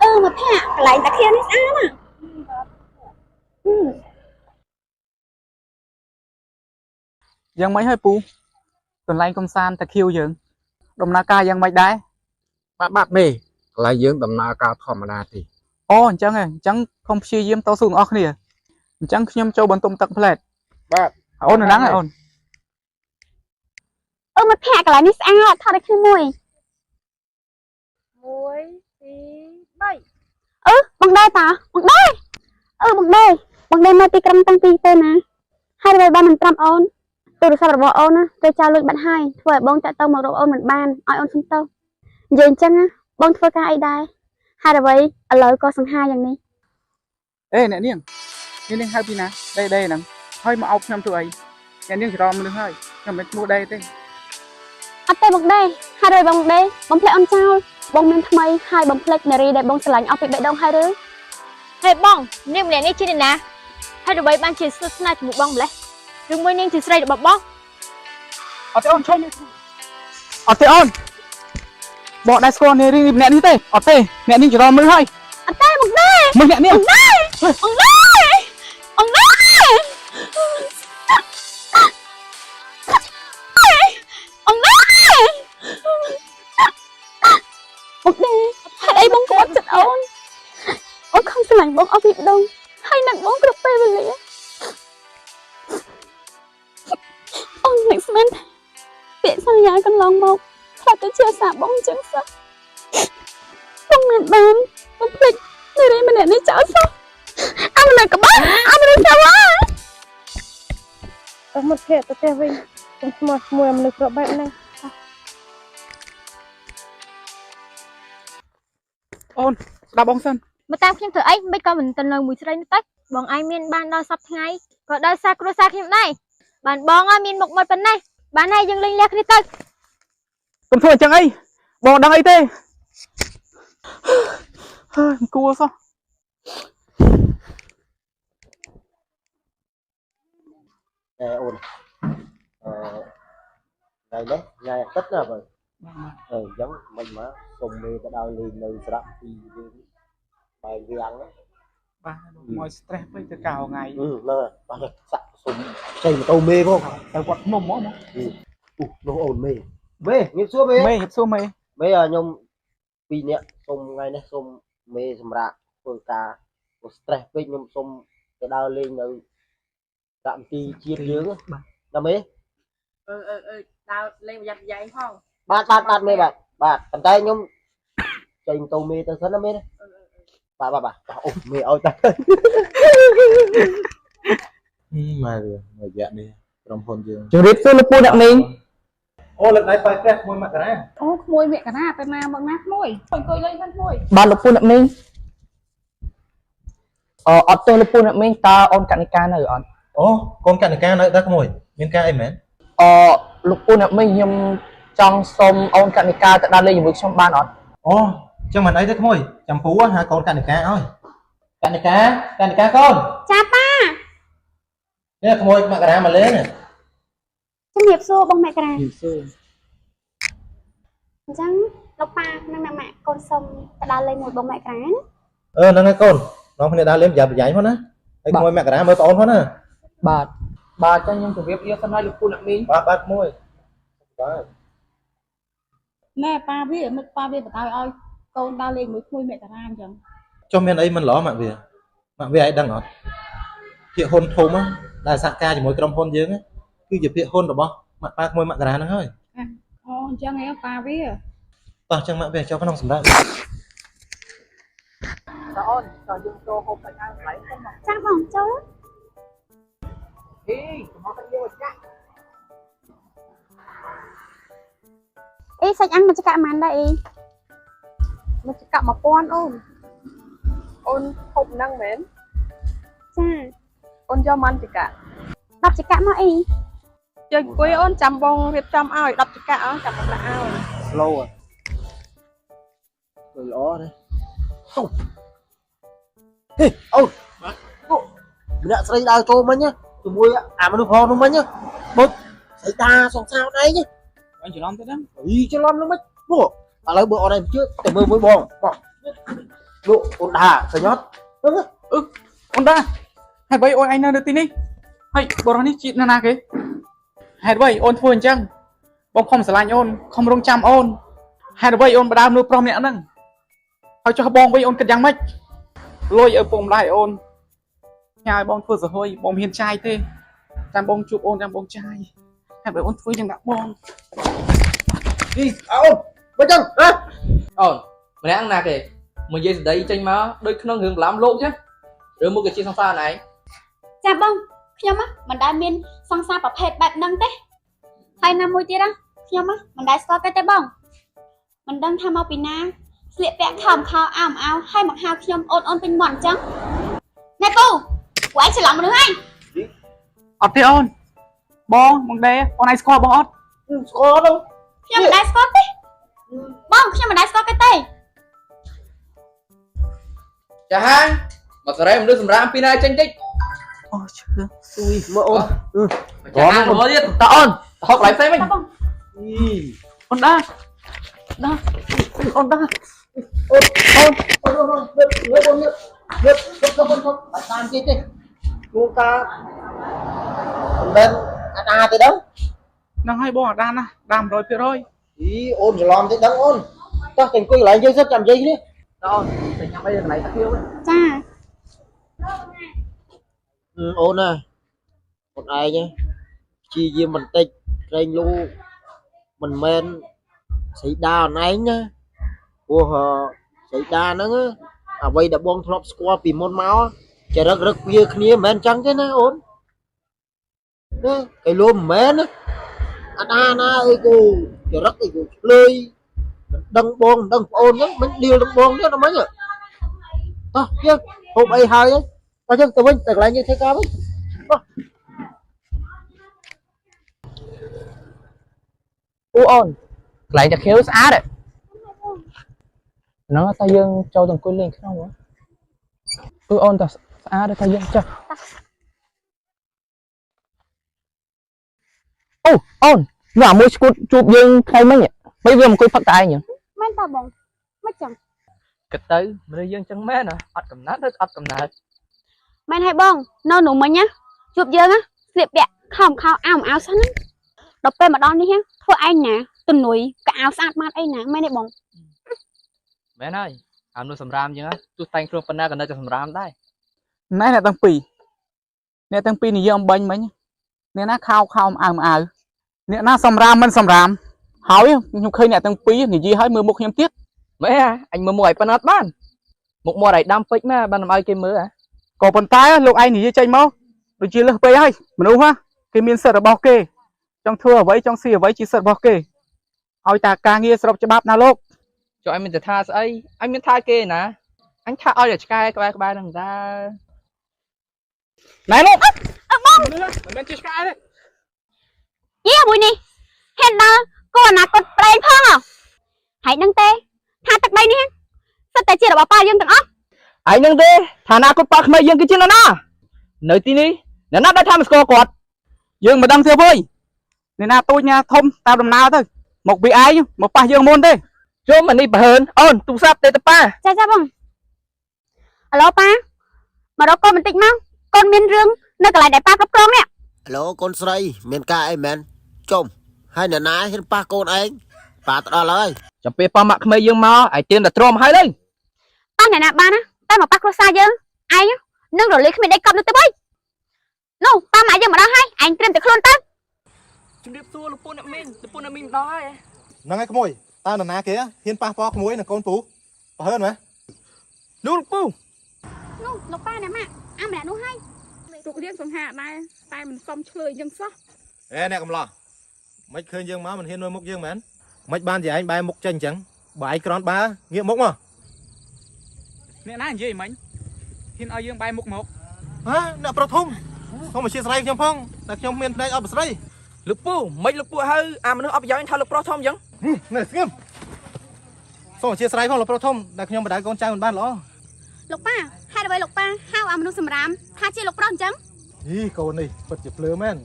អឺមកភ័ក្រកន្លែងតាខៀននេះស្អាតណាស់អឺ យ៉ាងម៉េចហើយពូកន្លែងកំសាន្តតាខៀវយើង ដំណើរការយ៉ាងម៉េចដែរ បាទបាទមេកន្លែងយើងដំណើរការធម្មតាទេ អូអញ្ចឹងហ៎អញ្ចឹងកុំព្យាយាមតស៊ូទាំងអស់គ្នាអញ្ចឹងខ្ញុំចូលបន្ទប់ទឹកផ្លែត បាទ អូននៅហ្នឹងហ៎អូន អឺមកភ័ក្រកន្លែងនេះស្អាតថតឲ្យគ្នាមួយ 1 2 3 អឺបងដែរតាបងដែរអឺបងដែរបងដែរមកទីក្រុងតាំងពីពេលណាហើយអ្វីបានមិនប្រាប់អូនទូរស័ព្ទរបស់អូនណាទៅចោលលួចបាត់ហើយធ្វើឲ្យបងតាក់ទងមករកអូនមិនបានឲ្យអូនសុំទោសនិយាយអញ្ចឹងណាបងធ្វើការអីដែរហើយអ្វីឥឡូវក៏សង្ហាយ៉ាងនេះ អេអ្នកនាងអ្នកនាងហៅពីណាដេដេហ្នឹងហើយមកអោបខ្ញុំធ្វើអីអ្នកនាងច្រឡំមនុស្សហើយខ្ញុំមិនឈ្មោះដេទេ អត់ទេបងដេហើយអ្វីបងដេបងភ្លេចអូនចោលបងមានថ្មីហើយបងភ្លេចនារីដែលបងស្រឡាញ់អស់ពីបេះដូងហើយឬ ហេបងនាងម្នាក់នេះជាអ្នកណាហើយអ្វីបានជាស្និទ្ធស្នាលជាមួយបងម្លេះឬមួយនាងជាស្រីរបស់បង អត់ទេអូនឈប់អត់ទេអូនបងដែរស្គាល់នារីម្នាក់នេះទេអត់ទេអ្នកនាងច្រឡំមនុស្សហើយ អត់ទេបងដេ មើលអ្នកនាង បងដេបងដេបងដេបងដេបងដេហេតុអីបងក្បត់ចិត្តអូនអូនខំស្រឡាញ់បងអស់ពីដងហើយនឹកបងគ្រប់ពេលវេលាអូននឹកស្មានថាពាក្យសន្យាកន្លងមកខ្លាចទៅជាសាបងអញ្ចឹងសោះបងមានបានបងភ្លេចនារីម្នាក់នេះចោលសោះអមនៅក្បាច់អមនៅចោល ទៅមិត្តភក្តិទៅផ្ទះវិញខ្ញុំស្មោះស្មួយមនុស្សគ្រប់បែបហ្នឹង អូនស្ដាប់បងសិន មកតាមខ្ញុំធ្វើអីមិនក៏មិនទៅនៅមួយស្រីនោះទៅបងឯងមានបានដល់សប្តាហ៍ថ្ងៃ ក៏ដោយសារគ្រួសារខ្ញុំដែរបានបងឲ្យមានមុខមាត់ប៉ុណ្ណេះបានហើយយើងលេងលះគ្នាទៅ កុំធ្វើអញ្ចឹងអីបងដឹងអីទេហើយមិនគួរសោះ តែអូនអឺថ្ងៃនេះថ្ងៃអាទិត្យណាបើអឺអញ្ចឹងមិនមកសុំមេទៅដល់លេងនៅស្រៈទីយើងបែកវាំងណា បាទមក stress ពេកទៅកៅថ្ងៃ អឺលើបាទសាក់សុំខ្ចីម៉ូតូមេផង ទៅវត្តភ្នំហ្មង អូនោះអូនមេមេងាកសួរមេ មេហៀបសួរមេ មេឲ្យខ្ញុំពីរនាក់សុំថ្ងៃនេះសុំមេសម្រាប់ធ្វើការព្រោះ stress ពេកខ្ញុំសុំទៅដើរលេងនៅដាក់មន្ទីរជាតិយើងណាមេ អឺអឺអឺដើរលេងប្រយ័ត្នប្រយែងផង បាទបាទបាទមេបាទបាទប៉ុន្តែខ្ញុំចេញម៉ូតូមេទៅសិនណាមេណាបាទបាទបាទអូមេឲ្យតា ម៉ែវាមួយរយៈនេះក្រុមហ៊ុនយើង ជម្រាបសួរលោកពូអ្នកមីង អូលើកដៃប៉ែកព្រះមួយមករា អូក្មួយមករាទៅណាមកណាក្មួយអង្គុយលេងសិនក្មួយ បាទលោកពូអ្នកមីងអអត់ទេលោកពូអ្នកមីងតើអូនកណិកានៅអត់ អូកូនកណិកានៅដែរក្មួយមានការអីមែន អលោកពូអ្នកមីងខ្ញុំចង់សុំអូនកណិកាទៅដើរលេងជាមួយខ្ញុំបានអត់ អូចឹងមិនអីទេក្មួយចាំពូហៅកូនកណិកាឲ្យកណិកាកណិកាកូន ចាប៉ា នេះក្មួយមករាមកលេង ជំរាបសួរបងមករា ជម្រាបសួរ អញ្ចឹងលោកប៉ានិងអ្នកម៉ាក់កូនសុំទៅដើរលេងមួយបងមករាណា អឺហ្នឹងហើយកូននាំគ្នាដើរលេងប្រយ័ត្នប្រយែងផងណាហើយក្មួយមករាមើលប្អូនផងណា បាទបាទចឹងខ្ញុំជម្រាបលាសិនហើយលោកពូអ្នកមីង បាទបាទក្មួយបាទ ណែប៉ាវាមិនប៉ាវាបដៅឲ្យកូនដើរលេងមួយក្មួយមករាអញ្ចឹង ចុះមានអីមិនល្អម៉ាក់វាម៉ាក់វាឲ្យដឹងអត់ភាគហ៊ុនធំដែលសហការជាមួយក្រុមហ៊ុនយើងគឺជាភាគហ៊ុនរបស់ម៉ាក់ប៉ាក្មួយមករាហ្នឹងហើយ អូអញ្ចឹងឯងប៉ាវា តោះចឹងម៉ាក់វាចូលក្នុងសម្រាប់ តើអូនតើយើងចូលហូបសាច់អាំងកន្លែងសិនមក ចាបងចូល ហេកុំមកទៅយកចាក់ អីសាច់អាំងមកចកាម៉ានដែរអី មកចកាក់1000អូនអូនហូបហ្នឹងមែន ចា អូនយកម៉ាន់ចកាក់ 10ចកាមកអី យើងអង្គុយអូនចាំបងរៀបចំឲ្យ10ចកាក់អូនចាំបងដាក់ឲ្យ slow ហ៎ល្អទេតុះហេអូនម្នាក់ស្រីដើរចូលមិញជាមួយអាមនុស្សផងនោះមិញបុកស្រីតាសង្សារឯង អញច្រឡំទៅហ្នឹង អីច្រឡំនោះមិនពួកឥឡូវបើអត់ឯងជឿទៅមើលមួយបងបងលោកអូនដាឃើញអត់ហ្នឹង អូនដាហេតុអ្វីអូនឯងនៅទីនេះហើយបរិសនេះជានរណាគេហេតុអ្វីអូនធ្វើអញ្ចឹងបងខំស្រឡាញ់អូនខំរងចាំអូនហេតុអ្វីអូនបដើមនោះប្រុសម្នាក់ហ្នឹងហើយចុះបងវិញអូនគិតយ៉ាងម៉េចលុយឪពុកម្ដាយអូនញ៉ាយបងធ្វើសហុយបងមិនហ៊ានចាយទេចាំបងជួបអូនចាំបងចាយហេតុអ្វីអូនធ្វើយ៉ាងដាក់បង អីអូនមិនចឹងហ៎ អូនម្នាក់ណាគេមកនិយាយស្ដីចេញមកដូចក្នុងរឿងបន្លាំលោកចឹងឬមកក៏ជាសង្សារណឯង ចាបងខ្ញុំណាមិនដែលមានសង្សារប្រភេទបែបហ្នឹងទេហើយណាមួយទៀតណាខ្ញុំណាមិនដែលស្គាល់គេទេបងមិនដឹងថាមកពីណាស្លៀកពាក់ខោមខោអោមអោហើយមកហៅខ្ញុំអូនអូនពេញមាត់អញ្ចឹងណែពូពួកឯងច្រឡំមនុស្សហើយ អត់ទេអូនបងបងដេអូនឯងស្គាល់បងអត់ ស្គាល់ហ្នឹង ខ្ញុំមិនដែលស្គាល់ទេបងខ្ញុំមិនដែលស្គាល់គេទេ ចាហាងមកសេរីមនុស្សសម្រាប់ពីណាចេញតិច អូឈឺ អុយមើលអូន ចាហាងមកទៀត តើអូន ទៅហូបកន្លែងផ្សេងវិញ តើបង អូនដាដាអូនដា អូនអូនអូនអូនងើបងើបងើបងើបងើបងើបបាត់តាមគេទេគូកាមិនមែនអាដាទេដឹង ហ្នឹងហើយបងអាដាណាដា100% អីអូនច្រឡំទេដឹងអូនតោះតែអង្គុយកន្លែងយើងសិនចាំនិយាយគ្នា តើអូនទៅញ៉ាំអីកន្លែងតាខៀវ ចា អូនណាអូនឯងព្យាយាមបន្តិចក្រែងលូមិនមែនស្រីដាអូនឯងណាព្រោះស្រីដាហ្នឹងអ្វីដែលបងធ្លាប់ស្គាល់ពីមុនមកចរិតរឹកវាគ្នាមិនមែនចឹងទេណាអូនណាគេលូមិនមែនណាអាដាណាអីគូចរិតអីគូឆ្លើយមិនដឹងបងមិនដឹងប្អូនហ្នឹងមិនឌីលនឹងបងទេដល់មិញតោះយើងហូបអីហើយតោះយើងទៅវិញទៅកន្លែងយើងធ្វើការវិញ អូអូនកន្លែងតាខៀវស្អាតហ្នឹងតែយើងចូលទៅអង្គុយលេងក្នុងហ៎អឺអូនតាស្អាតតែយើងចុះអូអូននោះអាមួយស្គួតជួបយើងថ្ងៃមិញមិនវាអង្គុយផឹកតែឯង មែនតាបងមិនចឹង គិតទៅមនុស្សយើងចឹងមែនអត់កំណត់ឬអត់កំណើត មែនហើយបងនៅនោះមិញណាជួបយើងណាស្លៀកពាក់ខោមខោអាវអាវសោះហ្នឹងដល់ពេលមកដល់នេះធ្វើឯងណាទំនុយកៅអៅស្អាតម៉ាត់អីណាមែនទេបង មែនហើយអានោះសម្រាមចឹងទោះតែងខ្លួនប៉ុណ្ណាក៏នៅតែសម្រាមដែរ ណែអ្នកទាំងពីរអ្នកទាំងពីរនិយាយអំបញ្ញមិញអ្នកណាខោខោមអៅអៅអ្នកណាសំរាមមិនសំរាមហើយខ្ញុំឃើញអ្នកទាំងពីរនិយាយឲ្យមើលមុខខ្ញុំទៀត មែនអញមើលមុខឯងប៉ុណ្ណាអត់បានមុខមាត់ឯងដាំពេចមែនបានឲ្យគេមើលហ៎ ក៏ប៉ុន្តែលោកឯងនិយាយចេញមកដូចជាលើសពេកហើយមនុស្សហ៎គេមានសិទ្ធិរបស់គេចង់ធ្វើអ្វីចង់ស៊ីអ្វីជាសិទ្ធិរបស់គេឲ្យតាការងារស្របច្បាប់ណាលោក ចុះអញមានតែថាស្អីអញមានថាគេណាអញថាឲ្យតែឆ្កែក្បែរក្បែរហ្នឹងតើ ណែលោកបងមិនមែនជាឆ្កែទេ យីមួយនេះហ៊ានដល់គោអនាគតប្រេងផងហើយនឹងទេថាទឹកដីនេះសិតតែជារបស់ប៉ាយើងទាំងអស់ ឯងនឹងទេថាអនាគតប៉ាក្មេងយើងគឺជានរណានៅទីនេះអ្នកណាដែលថាមិនស្គាល់គាត់ យើងមិនដឹងទេវើយអ្នកណាតូចណាធំតាមដំណើរទៅមកពីឯងមកប៉ះយើងមុនទេ ជុំអានេះប្រហើនអូនទូរស័ព្ទទេតប៉ា ចាចាបងអាឡូប៉ាមករកកូនបន្តិចមកកូនមានរឿងនៅកន្លែងដែលប៉ាគ្រប់គ្រងនេះ អាឡូកូនស្រី មានការអីមែនចុំហើយអ្នកណាហ៊ានប៉ះកូនឯងប៉ាទៅដល់ហើយ ចាំពេលប៉ាម៉ាក់ក្មេងយើងមកឯងទៀនតែទ្រាំហើយលើ ប៉ះអ្នកណាបានណាតែមកប៉ះគ្រួសារយើងឯងនឹងរលាយគ្មានដីកប់នោះទេបើនោះប៉ាម៉ាក់យើងមកដល់ហើយឯងត្រៀមតែខ្លួនទៅ ជំរាបសួរលោកពូអ្នកមីងលោកពូអ្នកមីងម្ដងហើយ ហ្នឹងហើយក្មួយតើនរណាគេហ៊ានប៉ះប៉ក្មួយនឹងកូនពូប្រហើនមែន នោះលោកពូ នោះលោកប៉ាអ្នកម៉ាក់អាម្នាក់នោះហើយ ទុករៀនសង្ហាដែរតែមិនសមឆ្លើយអញ្ចឹងសោះ អេអ្នកកំឡោះមិនឃើញយើងមកមិនហ៊ានមើលមុខយើងមែនមិនបានជាឯងបែរមុខចេញអញ្ចឹងបើឯងក្រនបើងាកមុខមក អ្នកណានិយាយមិញហ៊ានឲ្យយើងបែរមុខមក ហ៎អ្នកប្រុសធំសូមអធិស្ឋានខ្ញុំផងតែខ្ញុំមានភ្នែកអត់ប្រស្រី លោកពូមិនលោកពូហៅអាមនុស្សអត់ប្រយោជន៍ថាលោកប្រុសធំអញ្ចឹង នេះស្ងៀមសូមអធិស្ឋានផងលោកប្រុសធំដែលខ្ញុំបដៅកូនចៅមិនបានល្អ លោកប៉ាហេតុអ្វីលោកប៉ាហៅអាមនុស្សសម្រាមថាជាលោកប្រុសអញ្ចឹង ហីកូននេះពិតជាភ្លើមែន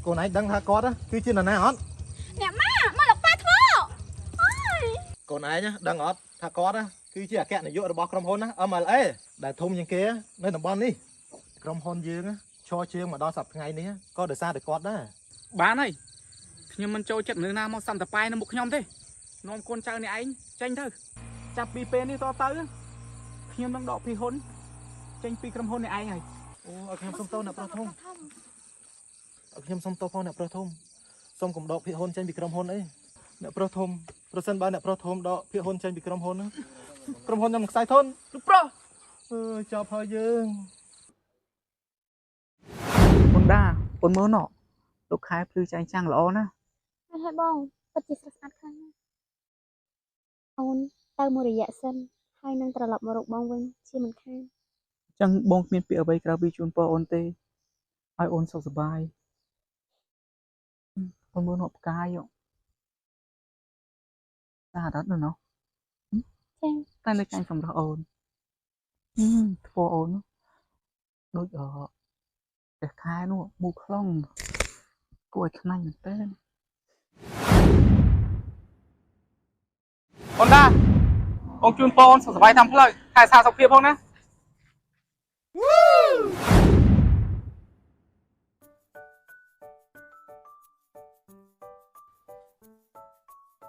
កូនឯងដឹងថាគាត់គឺជានរណាអត់ អ្នកម៉ាមកលោកប៉ាធ្វើអើយក ូនឯងដឹងអត់ថាគាត់គឺជាអគ្គនាយករបស់ក្រុមហ៊ុនណា MLA ដែលធំជាងគេនៅតំបន់នេះក្រុមហ៊ុនយើងឈរជើងមកដល់សប្តាហ៍ថ្ងៃនេះក៏ដោយសារតែគាត់ដែរ បានហើយខ្ញុំមិនចូលចិត្តមនុស្សណាមកសំតប៉ែនៅមុខខ្ញុំទេនាំកូនចៅអ្នកឯងចេញទៅចាប់ពីពេលនេះតទៅខ្ញុំនឹងដកពីហ៊ុនចេញពីក្រុមហ៊ុនអ្នកឯងហើយ អូឲ្យខ្ញុំសុំទោសអ្នកប្រុសធំឲ្យខ្ញុំសុំទោសផងអ្នកប្រុសធំសូមកុំដកភាគហ៊ុនចេញពីក្រុមហ៊ុនអីអ្នកប្រុសធំប្រសិនបើអ្នកប្រុសធំដកភាគហ៊ុនចេញពីក្រុមហ៊ុនក្រុមហ៊ុនខ្ញុំនឹងខ្សែធន លោកប្រុស អើចប់ហើយយើង ពុនដាពុនមើលណលោកខែភ្លឺចែងចាំងល្អណាស់ មែនហើយបងពិតជាស្រស់ស្អាតខ្លាំងណាស់អូនទៅមួយរយៈសិនហើយនឹងត្រឡប់មករកបងវិញជាមិនខាន ចឹងបងគ្មានពាក្យអ្វីក្រៅពីជូនពរអូនទេឲ្យអូនសុខសប្បាយអូនមើលណផ្កាយស្អាតអត់ណោះ ចា តែនៅចាញ់សម្រស់អូនធ្វើអូនដូចអព្រះខែនោះមូខ្លងគួរឲ្យខ្នាញ់មែនតើអូនដាអូនជូនពរអូនសុខសប្បាយតាមផ្លូវថែសារសុខភាពផងណា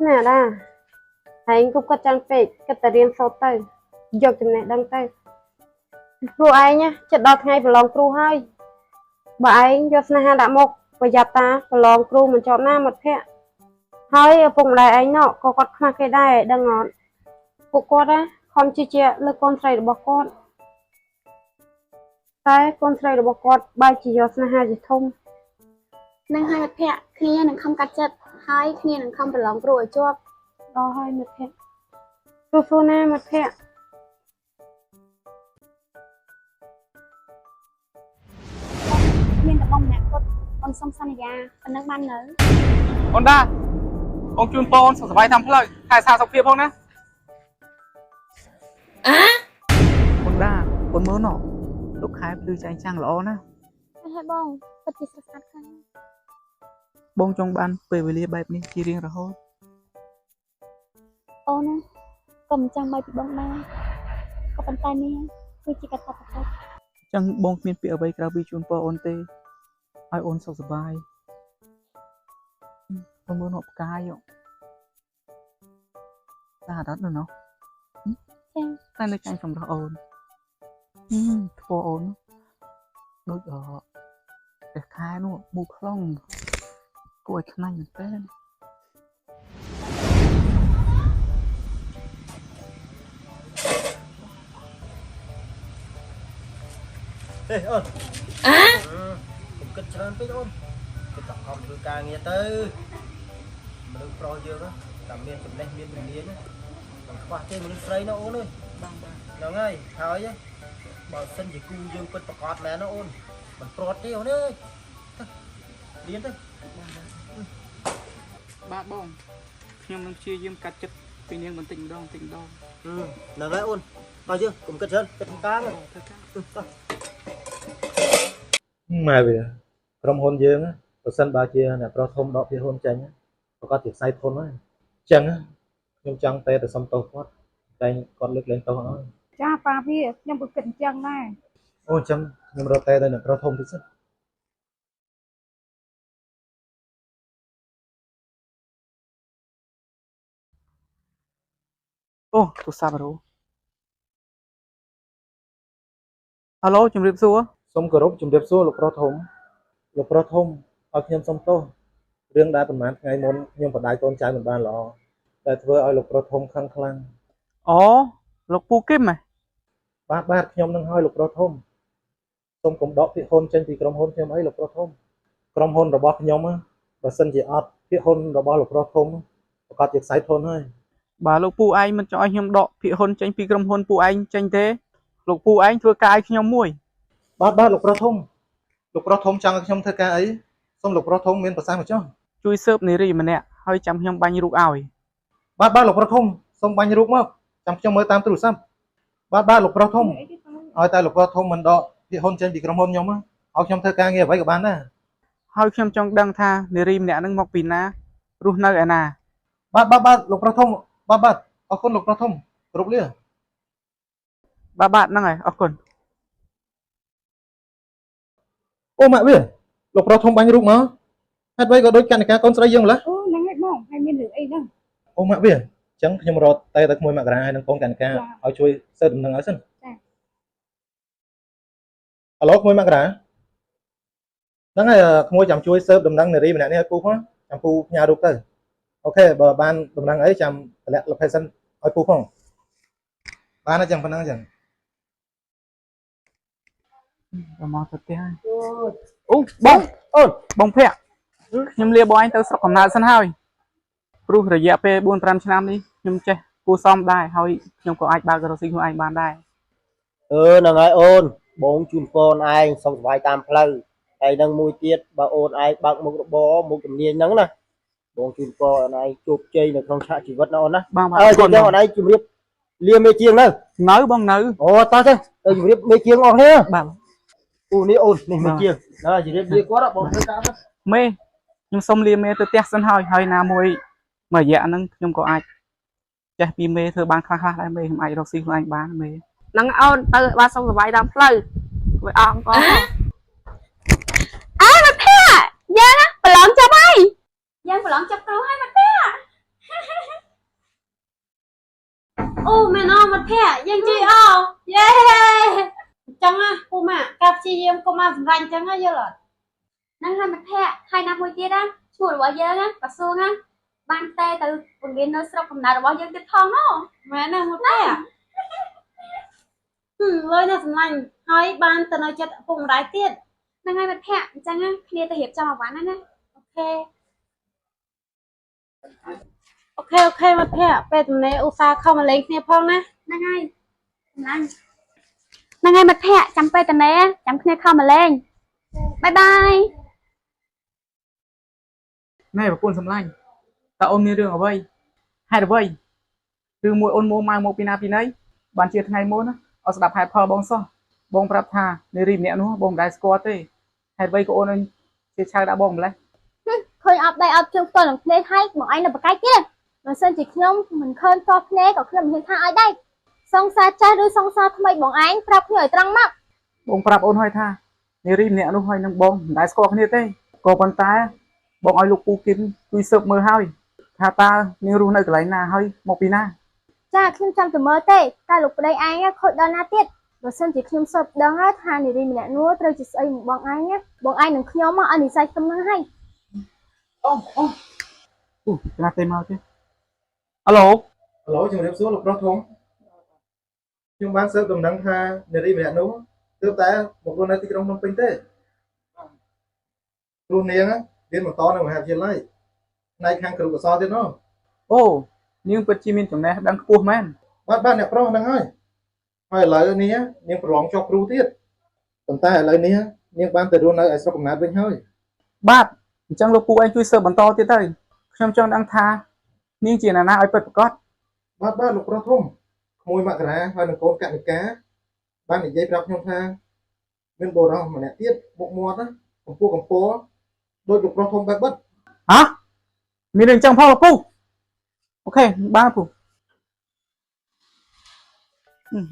ណែដាឯងគប់គាត់ចាំងពេកគិតតែរៀនសូត្រទៅយកចំណេះដឹងទៅព្រោះឯងចិត្តដល់ថ្ងៃប្រឡងគ្រូហើយបើឯងយកស្នេហាដាក់មុខប្រយ័ត្នតាប្រឡងគ្រូមិនជាប់ណាមិត្តភក្តិហើយឪពុកម្ដាយឯងណោះក៏គាត់ខ្មាស់គេដែរដឹងអត់ពួកគាត់ណាខំជឿជាក់លើកូនស្រីរបស់គាត់តែកូនស្រីរបស់គាត់បែរជាយកស្នេហាជាធំ នឹងហើយមិត្តភក្តិគ្នានឹងខំកាត់ចិត្តហើយគ្នានឹងខំប្រឡងគ្រូឲ្យជាប់ ដល់ហើយមិត្តភក្តិស៊ូៗណាមិត្តភក្តិ បងម្នាក់គត់អូនសុំសន្យាប៉ុណ្ណឹងបាននៅ អូនដាបងជូនពរអូនសុខសប្បាយតាមផ្លូវថែសារសុខភាពផងណាអើអូនដាអូនមើលណោះលោកខែភ្លឺចែងចាំងល្អណាស់ ហើយបងពិតជាស្រស់ស្អាតខ្លាំងណាស់ បងចង់បានពេលវេលាបែបនេះជារៀងរហូត អូនណាក៏មិនចង់បែកពីបងដែរក៏ប៉ុន្តែនេះគឺជាកាតព្វកិច្ច ចឹងបងគ្មានពាក្យអ្វីក្រៅពីជូនពរអូនទេឲ្យអូនសុខសប្បាយអូនមើលនោះផ្កាយហ៎ស្អាតអត់នោះណោះ ចា តែនៅចាញ់សម្រស់អូនធ្វើអូនដូចអព្រះខែនោះមូខ្លងគួរឲ្យខ្នាញ់មែនតើ ហេអូនអើកុំគិតច្រើនពេកអូនគិតតែខំធ្វើការងារទៅមនុស្សប្រុសយើងតែមានចំណេះមានជំនាញមិនខ្វះទេមនុស្សស្រីណាអូនអើយបាទហ្នឹងហើយហើយបើសិនជាគូយើងពិតប្រកបមែនណាអូនមិនព្រាត់ទេអូនអើយទៅរៀនទៅ បាទបងខ្ញុំនឹងព្យាយាមកាត់ចិត្តពីនាងបន្តិចម្ដងបន្តិចម្ដង ហ្នឹងហើយអូនតោះយើងកុំគិតច្រើនគិតធ្វើការ ធ្វើការ តោះ ម៉ែវាក្រុមហ៊ុនយើងបើសិនបើជាអ្នកប្រុសធំដកភាគហ៊ុនចេញប្រកាសជាខ្សែធនហើយអញ្ចឹងខ្ញុំចង់តែទៅសុំទោសគាត់តែគាត់លើកលែងទោសឲ្យ ចាប៉ាវាខ្ញុំក៏គិតអញ្ចឹងដែរ អូអញ្ចឹងខ្ញុំរត់តែទៅអ្នកប្រុសធំតិចសិន អូទូរស័ព្ទរោហៅឡូជំរាបសួរ សូមគោរពជំរាបសួរលោកប្រុសធំលោកប្រុសធំឲ្យខ្ញុំសុំទោសរឿងដែលប្រហែលថ្ងៃមុនខ្ញុំបដៅកូនចៅមិនបានល្អដែលធ្វើឲ្យលោកប្រុសធំខឹងខ្លាំង អូលោកពូគឹមហ៎ បាទបាទខ្ញុំនឹងឲ្យលោកប្រុសធំសូមកុំដកភាគហ៊ុនចេញពីក្រុមហ៊ុនខ្ញុំអីលោកប្រុសធំក្រុមហ៊ុនរបស់ខ្ញុំបើសិនជាអត់ភាគហ៊ុនរបស់លោកប្រុសធំប្រកាសជាខ្សែធនហើយ បាទលោកពូឯងមិនចង់ឲ្យខ្ញុំដកភាគហ៊ុនចេញពីក្រុមហ៊ុនពូឯងចេញទេលោកពូឯងធ្វើការឲ្យខ្ញុំមួយ បាទបាទលោកប្រុសធំលោកប្រុសធំចង់ឲ្យខ្ញុំធ្វើការអីសូមលោកប្រុសធំមានប្រសាសន៍មកចុះ ជួយស៊ើបនារីម្នាក់ហើយចាំខ្ញុំបាញ់រូបឲ្យ បាទបាទលោកប្រុសធំសូមបាញ់រូបមកចាំខ្ញុំមើលតាមទូរស័ព្ទបាទបាទលោកប្រុសធំឲ្យតែលោកប្រុសធំមិនដកភាគហ៊ុនចេញពីក្រុមហ៊ុនខ្ញុំឲ្យខ្ញុំធ្វើការងារអ្វីក៏បានដែរ ហើយខ្ញុំចង់ដឹងថានារីម្នាក់ហ្នឹងមកពីណារស់នៅឯណា បាទបាទបាទលោកប្រុសធំបាទបាទអរគុណលោកប្រុសធំគោរពលា បាទបាទហ្នឹងហើយអរគុណ អូម៉ាក់វាលោកប្រុសធំបាញ់រូបមកហេតុអ្វីក៏ដូចកណិកាកូនស្រីយើងម្ល៉េះ អូហ្នឹងហើយបងហើយមានរឿងអីហ្នឹង អូម៉ាក់វាអញ្ចឹងខ្ញុំរត់តែទៅក្មួយមករាហើយនឹងកូនកណិកាឲ្យជួយស៊ើបដំណឹងឲ្យសិន ចា អាឡូក្មួយមករាហ្នឹងហើយក្មួយចាំជួយស៊ើបដំណឹងនារីម្នាក់នេះឲ្យពូផងចាំពូផ្ញើរូបទៅ OK បើបានដំណឹងអីចាំតម្លាក់ location ឲ្យពូផងបានហើយចឹងប៉ុណ្ណឹងចឹង មកទៅផ្ទះហើយអូបង អូន បងភ័ក្រខ្ញុំលាបងឯងទៅស្រុកកំណើតសិនហើយព្រោះរយៈពេល4 5ឆ្នាំនេះខ្ញុំចេះគួសមដែរហើយខ្ញុំក៏អាចបើករកស៊ីខ្លួនឯងបានដែរ អឺហ្នឹងហើយអូនបងជូនពរអូនឯងសុខសប្បាយតាមផ្លូវហើយនឹងមួយទៀតបើអូនឯងបើកមុខរបរមុខជំនាញហ្នឹងណាបងជូនពរអូនឯងជោគជ័យនៅក្នុងឆាកជីវិតណាអូនណា បងបាទ អើ អរគុណ ចឹងអូនឯងជំរាបលាមេជាងនៅ នៅបងនៅ អូតោះទៅទៅជំរាបមេជាងអស់គ្នា បាទ អូនេះអូននេះមេជាងណាជំរាបលាគាត់បងធ្វើការទៅ មេខ្ញុំសុំលាមេទៅផ្ទះសិនហើយហើយណាមួយមួយរយៈហ្នឹងខ្ញុំក៏អាចចេះពីមេធ្វើបានខ្លះៗដែរមេខ្ញុំអាចរកស៊ីខ្លួនឯងបានមេ ហ្នឹងអូនទៅបានសុខសប្បាយតាមផ្លូវវាអងក អើមិត្តភក្តិយើងណាប្រឡងចាប់ហើយយើងប្រឡងចាប់គ្រូហើយមិត្តភក្តិ អូមែនអូមិត្តភក្តិយើងជួយអូយេអញ្ចឹងណាពូម៉ាក់ការព្យាយាមកុំមកសម្រាញ់អញ្ចឹងណាយល់អត់ ហ្នឹងហើយមិត្តភក្តិហើយណាមួយទៀតណាឈ្មោះរបស់យើងណាក្រសួងណាបានតែទៅពង្រៀននៅស្រុកកំណើតរបស់យើងទៀតផងណូ មែនណាមិត្តភក្តិហឹមលុយណាសម្លាញ់ហើយបានទៅនៅចិត្តឪពុកម្ដាយទៀត ហ្នឹងហើយមិត្តភក្តិអញ្ចឹងណាគ្នាទៅរៀបចំអវ៉ាន់ណាណា OK OK OK មិត្តភក្តិពេលទំនេរឧស្សាហ៍ខំមកលេងគ្នាផងណា ហ្នឹងហើយហ្នឹងហ្នឹងហើយមិត្តភក្តិចាំពេលតនេចាំគ្នាខំមកលេង Bye bye. ណែប្រពន្ធសម្លាញ់តើអូនមានរឿងអ្វីហេតុអ្វីឬមួយអូនមួម៉ៅមកពីណាពីណីបានជាថ្ងៃមុនណាអត់ស្ដាប់ហេតុផលបងសោះបងប្រាប់ថានារីម្នាក់នោះបងមិនដែលស្គាល់ទេហេតុអ្វីក៏អូនជាឆៅដាក់បងម្លេះ ឃើញអប់ដៃអប់ជើងផ្ទាល់នឹងភ្នែកហើយមកឯងនៅបកាយទៀតបើសិនជាខ្ញុំមិនឃើញផ្ទាល់ភ្នែកក៏ខ្ញុំមិនហ៊ានថាឲ្យដែរសង្សារចាស់ឬសង្សារថ្មីបងឯងប្រាប់ខ្ញុំឲ្យត្រង់មក បងប្រាប់អូនហើយថានារីម្នាក់នោះហើយនឹងបងមិនដែលស្គាល់គ្នាទេក៏ប៉ុន្តែបងឲ្យលោកពូគឹមជួយស៊ើបមើលហើយថាតើនាងរស់នៅកន្លែងណាហើយមកពីណា ចាខ្ញុំចាំតែមើលទេតែលោកប្តីឯងខូចដល់ណាទៀតបើសិនជាខ្ញុំសើបដឹងហើយថានារីម្នាក់នោះត្រូវជាស្អីមកបងឯងបងឯងនឹងខ្ញុំមកឲ្យនិស័យខ្ញុំនឹងហើយ អូអូអូណាស់ទេមកទេអាឡូ ហៅឡូជំរាបសួរលោកប្រុសធំខ្ញុំបានស៊ើបដំណឹងថានារីម្នាក់នោះទើបតែមករស់នៅទីក្រុងភ្នំពេញទេព្រោះនាងរៀនបន្តនៅមហាវិទ្យាល័យផ្នែកខាងគ្រូកោសលទៀតនោះ អូនាងពិតជាមានចំណេះដឹងខ្ពស់មែន បាទបាទអ្នកប្រុសហ្នឹងហើយហើយឥឡូវនេះនាងប្រឡងជាប់គ្រូទៀតប៉ុន្តែឥឡូវនេះនាងបានទៅរស់នៅឯស្រុកកំណើតវិញហើយ បាទអញ្ចឹងលោកពូឯងជួយស៊ើបបន្តទៀតទៅខ្ញុំចង់ដឹងថានាងជាណានាឲ្យពិតប្រាកដ បាទបាទលោកប្រុសធំក្មួយមករាហើយនឹងកូនកនិកាបាននិយាយប្រាប់ខ្ញុំថាមានបុរសម្នាក់ទៀតមុខមាត់ណាកម្ពស់កម្ពស់ដូចលោកប្រុសធំបែបបិទ ហ៎មានរឿងអញ្ចឹងផងលោកពូ OK បានពូ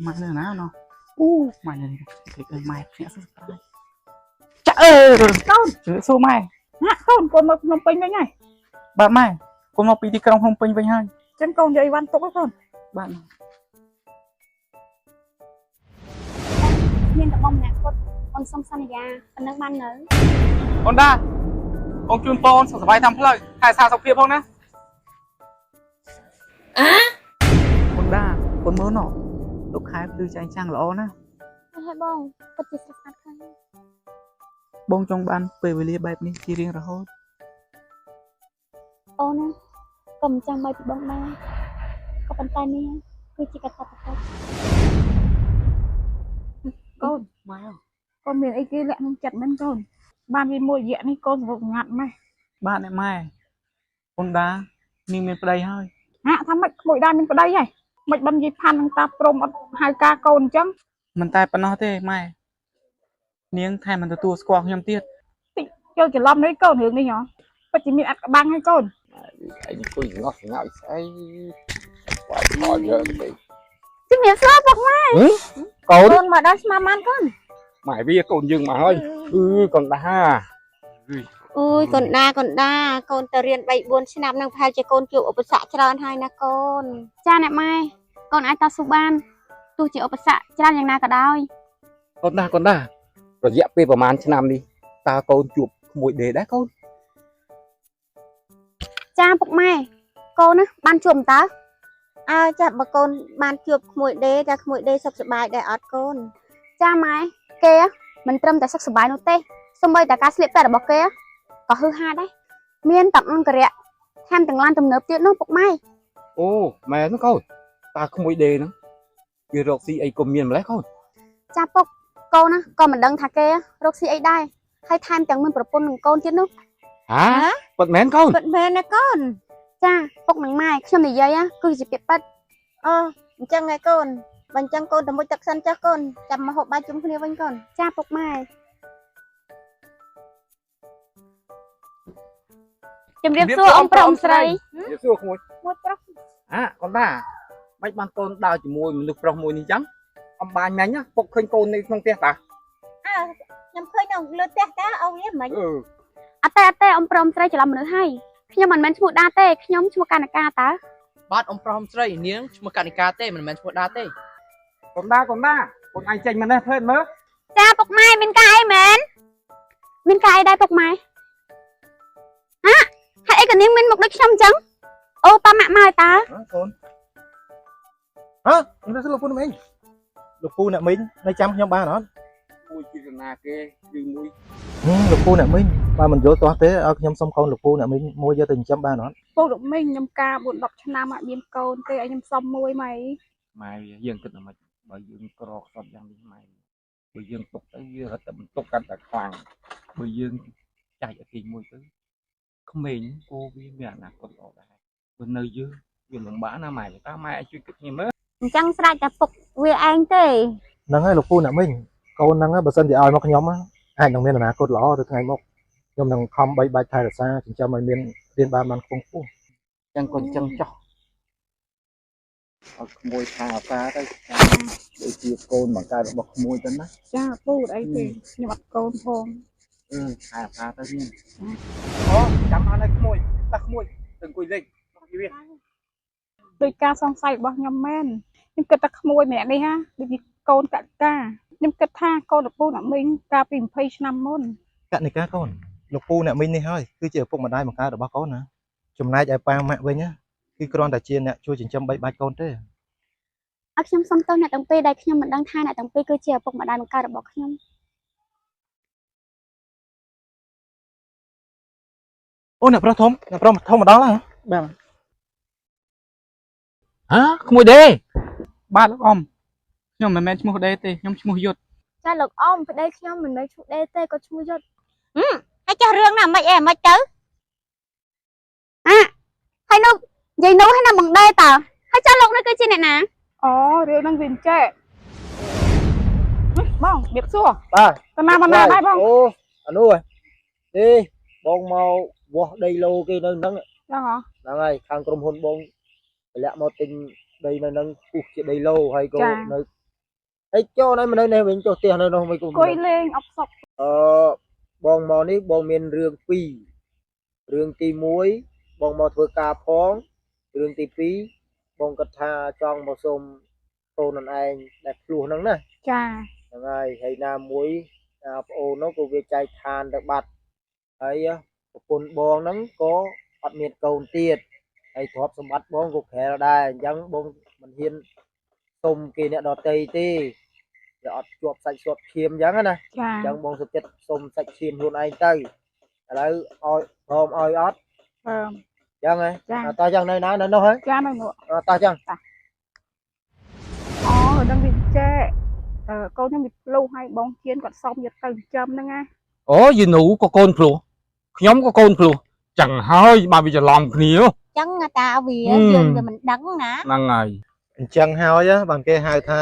ម៉ែនៅណាណោះអូម៉ែនៅនេះគេអើយម៉ែភ្ញាក់សប្បាយចាអើ កូន ជឿសួរម៉ែ ហាក់កូនកូនមកភ្នំពេញវិញហើយ បាទម៉ែកូនមកពីទីក្រុងភ្នំពេញវិញហើយ ចឹងកូនយកអីវ៉ាន់ទុកហើយកូន បាទ មានតែបងម្នាក់គាត់អូនសុំសន្យាប៉ុណ្ណឹងបាននៅ អូនដាបងជូនពរអូនសុខសប្បាយតាមផ្លូវថែសារសុខភាពផងណាអើអូនដាអូនមើលណោះលោកខែភ្លឺចែងចាំងល្អណាស់ ហើយបងពិតជាស្រស់ស្អាតខ្លាំងណាស់ បងចង់បានពេលវេលាបែបនេះជារៀងរហូត អូនណាក៏មិនចាំបាច់ពីបងដែរក៏ប៉ុន្តែនេះគឺជាកាតព្វកិច្ច កូន ម៉ែ កូនមានអីគេលាក់ក្នុងចិត្តមែនកូនបានវាមួយរយៈនេះកូនសវកងាត់ម៉េះ បាទអ្នកម៉ែអូនដានាងមានប្តីហើយ ហាក់ថាម៉េចក្មួយដែរមានប្តីហើយមិនបាននិយាយផាន់នឹងតាព្រមអត់ហៅការកូនអញ្ចឹង មិនតែប៉ុណ្ណោះទេម៉ែនាងថែមមិនទទួលស្គាល់ខ្ញុំទៀត តិចចូលច្រឡំនេះកូនរឿងនេះហ៎ពិតជាមានអត់ក្បាំងហើយកូន ឯងអង្គុយងោះងោយស្អីស្វាយផលយើងទៅ ជំរាបសួរពុកម៉ែ កូន កូនមកដល់ស្មានបានកូន ម៉ែវាកូនយើងមកហើយអឺកូនដា អូយកូនដាកូនដាកូនទៅរៀន3 4ឆ្នាំនឹងប្រហែលជាកូនជួបឧបសគ្គច្រើនហើយណាកូន ចាអ្នកម៉ែកូនអាចតស៊ូបានទោះជាឧបសគ្គច្រើនយ៉ាងណាក៏ដោយ កូនដាកូនដារយៈពេលប្រហែលឆ្នាំនេះតើកូនជួបក្មួយដេដែរកូន ចាពុកម៉ែកូនណាបានជួបតើ អើចាបើកូនបានជួបក្មួយដេតើក្មួយដេសុខសប្បាយដែរអត់កូន ចាម៉ែគេមិនត្រឹមតែសុខសប្បាយនោះទេសូម្បីតែការស្លៀកពាក់របស់គេក៏ហឺហាដែរមានទាំងអង្គរៈថែមទាំងឡានទំនើបទៀតនោះពុកម៉ែ អូម៉ែហ្នឹងកូនតើក្មួយដេហ្នឹងវារកស៊ីអីគុំមានម្លេះកូន ចាពុកកូនណាក៏មិនដឹងថាគេរកស៊ីអីដែរហើយថែមទាំងមានប្រពន្ធនិងកូនទៀតនោះ ហាពិតមែនកូន ពិតមែនណាកូន ចាពុកនិងម៉ែខ្ញុំនិយាយគឺជាពាក្យពិត អូអញ្ចឹងឯកូនបើអញ្ចឹងកូនទៅមុជទឹកសិនចាស់កូនចាំមកហូបបាយជុំគ្នាវិញកូន ចាពុកម៉ែជំរាបសួរអ៊ំប្រុសអ៊ំស្រី ជម្រាបសួរក្មួយ មួយប្រុស អាកូនដាមិនបានកូនដើរជាមួយមនុស្សប្រុសមួយនេះចឹងអំបាញ់មិញណាពុកឃើញកូននៅក្នុងផ្ទះតា អើខ្ញុំឃើញនៅលើផ្ទះតាអូវាមិញ អឺ អត់ទេអត់ទេអ៊ំប្រុសអ៊ំស្រីច្រឡំមនុស្សហើយខ្ញុំមិនមែនឈ្មោះដាទេខ្ញុំឈ្មោះកណ្ណកាតើ បាទអ៊ំប្រុសអ៊ំស្រីនាងឈ្មោះកនិកាទេមិនមែនឈ្មោះដាទេ កូនដាកូនដាកូនឯងចេញមកនេះផ្លេតមើល ចាពុកម៉ែមានការអីមែនមានការអីដែរពុកម៉ែហាហេតុអីក៏នាងមានមុខដូចខ្ញុំអញ្ចឹងអូប៉ាម៉ាក់មកហើយតើ កូនហ៎ខ្ញុំទៅលោកពូអ្នកមីងលោកពូអ្នកមីងនៅចាំខ្ញុំបានអត់ មួយជាណាគេឬមួយ លោកពូអ្នកមីងបើមិនយល់ទាស់ទេឲ្យខ្ញុំសុំកូនលោកពូអ្នកមីងមួយយកទៅចិញ្ចឹមបានអត់ ពូលោកមីងខ្ញុំការ4 10ឆ្នាំអត់មានកូនទេឲ្យខ្ញុំសុំមួយមកអី ម៉ែវាយើងគិតថាម៉េចបើយើងក្រខ្សត់យ៉ាងនេះម៉ែបើយើងទុកទៅវារត់តែបន្ទុកកាន់តែខ្លាំង បើយើងចាច់ឲ្យគេមួយទៅក្មេងគោវាមានអនាគតល្អដែរបើនៅយើងវាលំបាកណាស់ម៉ែតើម៉ែអាចជួយគិតខ្ញុំមើល អញ្ចឹងស្រេចតែពុកវាឯងទេ ហ្នឹងហើយលោកពូអ្នកមីងកូនហ្នឹងបើសិនជាឲ្យមកខ្ញុំអាចនឹងមានអនាគតល្អទៅថ្ងៃមុខខ្ញុំនឹងខំបីបាច់ថែរក្សាចិញ្ចឹមឲ្យមានរៀនបានបានខ្ពង់ខ្ពស់ ចឹងក៏ចឹងចោះឲ្យក្មួយថាអាសាទៅដូចជាកូនបង្កើតរបស់ក្មួយទៅណា ចាពូអីទេខ្ញុំអត់កូនផង អឺថែអាសាទៅនេះអូចាំបានហើយក្មួយតោះក្មួយទៅអង្គុយលេងវា ដោយការសង្ស័យរបស់ខ្ញុំមែនខ្ញុំគិតថាក្មួយម្នាក់នេះហាដូចជាកូនកកាខ្ញុំគិតថាកូនលោកពូអ្នកមីងកាលពី20ឆ្នាំមុនក និកាកូនលោកពូអ្នកមីងនេះហើយគឺជាឪពុកម្ដាយបង្កើតរបស់កូនណាចំណែកឯប៉ាម៉ាក់វិញណាគឺគ្រាន់តែជាអ្នកជួយចិញ្ចឹមបីបាច់កូនទេ ឲ្យខ្ញុំសុំទោសអ្នកទាំងពីរដែលខ្ញុំមិនដឹងថាអ្នកទាំងពីរគឺជាឪពុកម្ដាយបង្កើតរបស់ខ្ញុំ អូអ្នកប្រុសធំអ្នកប្រុសធំមកដល់ហើយ បាទ ហ៎ក្មួយទេ បាទលោកអ៊ំខ្ញុំមិនមែនឈ្មោះដេទេខ្ញុំឈ្មោះយុទ្ធ ចាលោកអ៊ំប្តីខ្ញុំមិនមែនឈ្មោះដេទេគាត់ឈ្មោះយុទ្ធ ហើយចុះរឿងណាមិនអីមិនទៅអាហើយនោះនិយាយនោះហើយណាបងដេតើហើយចុះលោកនេះគឺជាអ្នកណា អូរឿងហ្នឹងវាអញ្ចេះបងបៀបសួរ បាទ តាណាបណ្ណាដែរបង អូអានោះហ៎ទេបងមកវាស់ដីឡូគេនៅហ្នឹង ចឹងហ៎ ហ្នឹងហើយខាងក្រុមហ៊ុនបងតម្លាក់មកទិញដីនៅហ្នឹងពុះជាដីឡូហើយក៏នៅហើយចូលនៅនៅនេះវិញចុះផ្ទះនៅនោះមិនក៏ អង្គុយលេងអបសុក អឺបងមកនេះបងមានរឿងពីររឿងទី1បងមកធ្វើការផងរឿងទី2បងគាត់ថាចង់មកសុំកូននឹងឯងដែលភ្លោះហ្នឹងណា ចា ហ្នឹងហើយហើយណាមួយអាប្អូននោះក៏វាចែកឋានទៅបាត់ហើយប្រពន្ធបងហ្នឹងក៏អត់មានកូនទៀតហើយទ្រព្យសម្បត្តិបងក៏ក្រែលដែរអញ្ចឹងបងមិនហ៊ានសុំគេអ្នកដតីទេវាអត់ជាប់សាច់ជាប់ឈាមអញ្ចឹងណា ចា អញ្ចឹងបងសុខចិត្តសុំសាច់ឈាមខ្លួនឯងទៅឥឡូវឲ្យព្រមឲ្យអត់ អឺ អញ្ចឹងហ៎ ចា តោះអញ្ចឹងនៅណានៅនោះហ៎ ចានៅនោះ តោះអញ្ចឹង អូដឹងវាចេះអឺកូនខ្ញុំវាភ្លុះហើយបងជៀនគាត់សុំយកទៅចិញ្ចឹមហ្នឹងណា អូយីនូក៏កូនភ្លោះខ្ញុំក៏កូនភ្លោះចឹងហើយបានវាច្រឡំគ្នា ចឹងតាវាយើងវាមិនដឹងណា ហ្នឹងហើយ អញ្ចឹងហើយបានគេហៅថា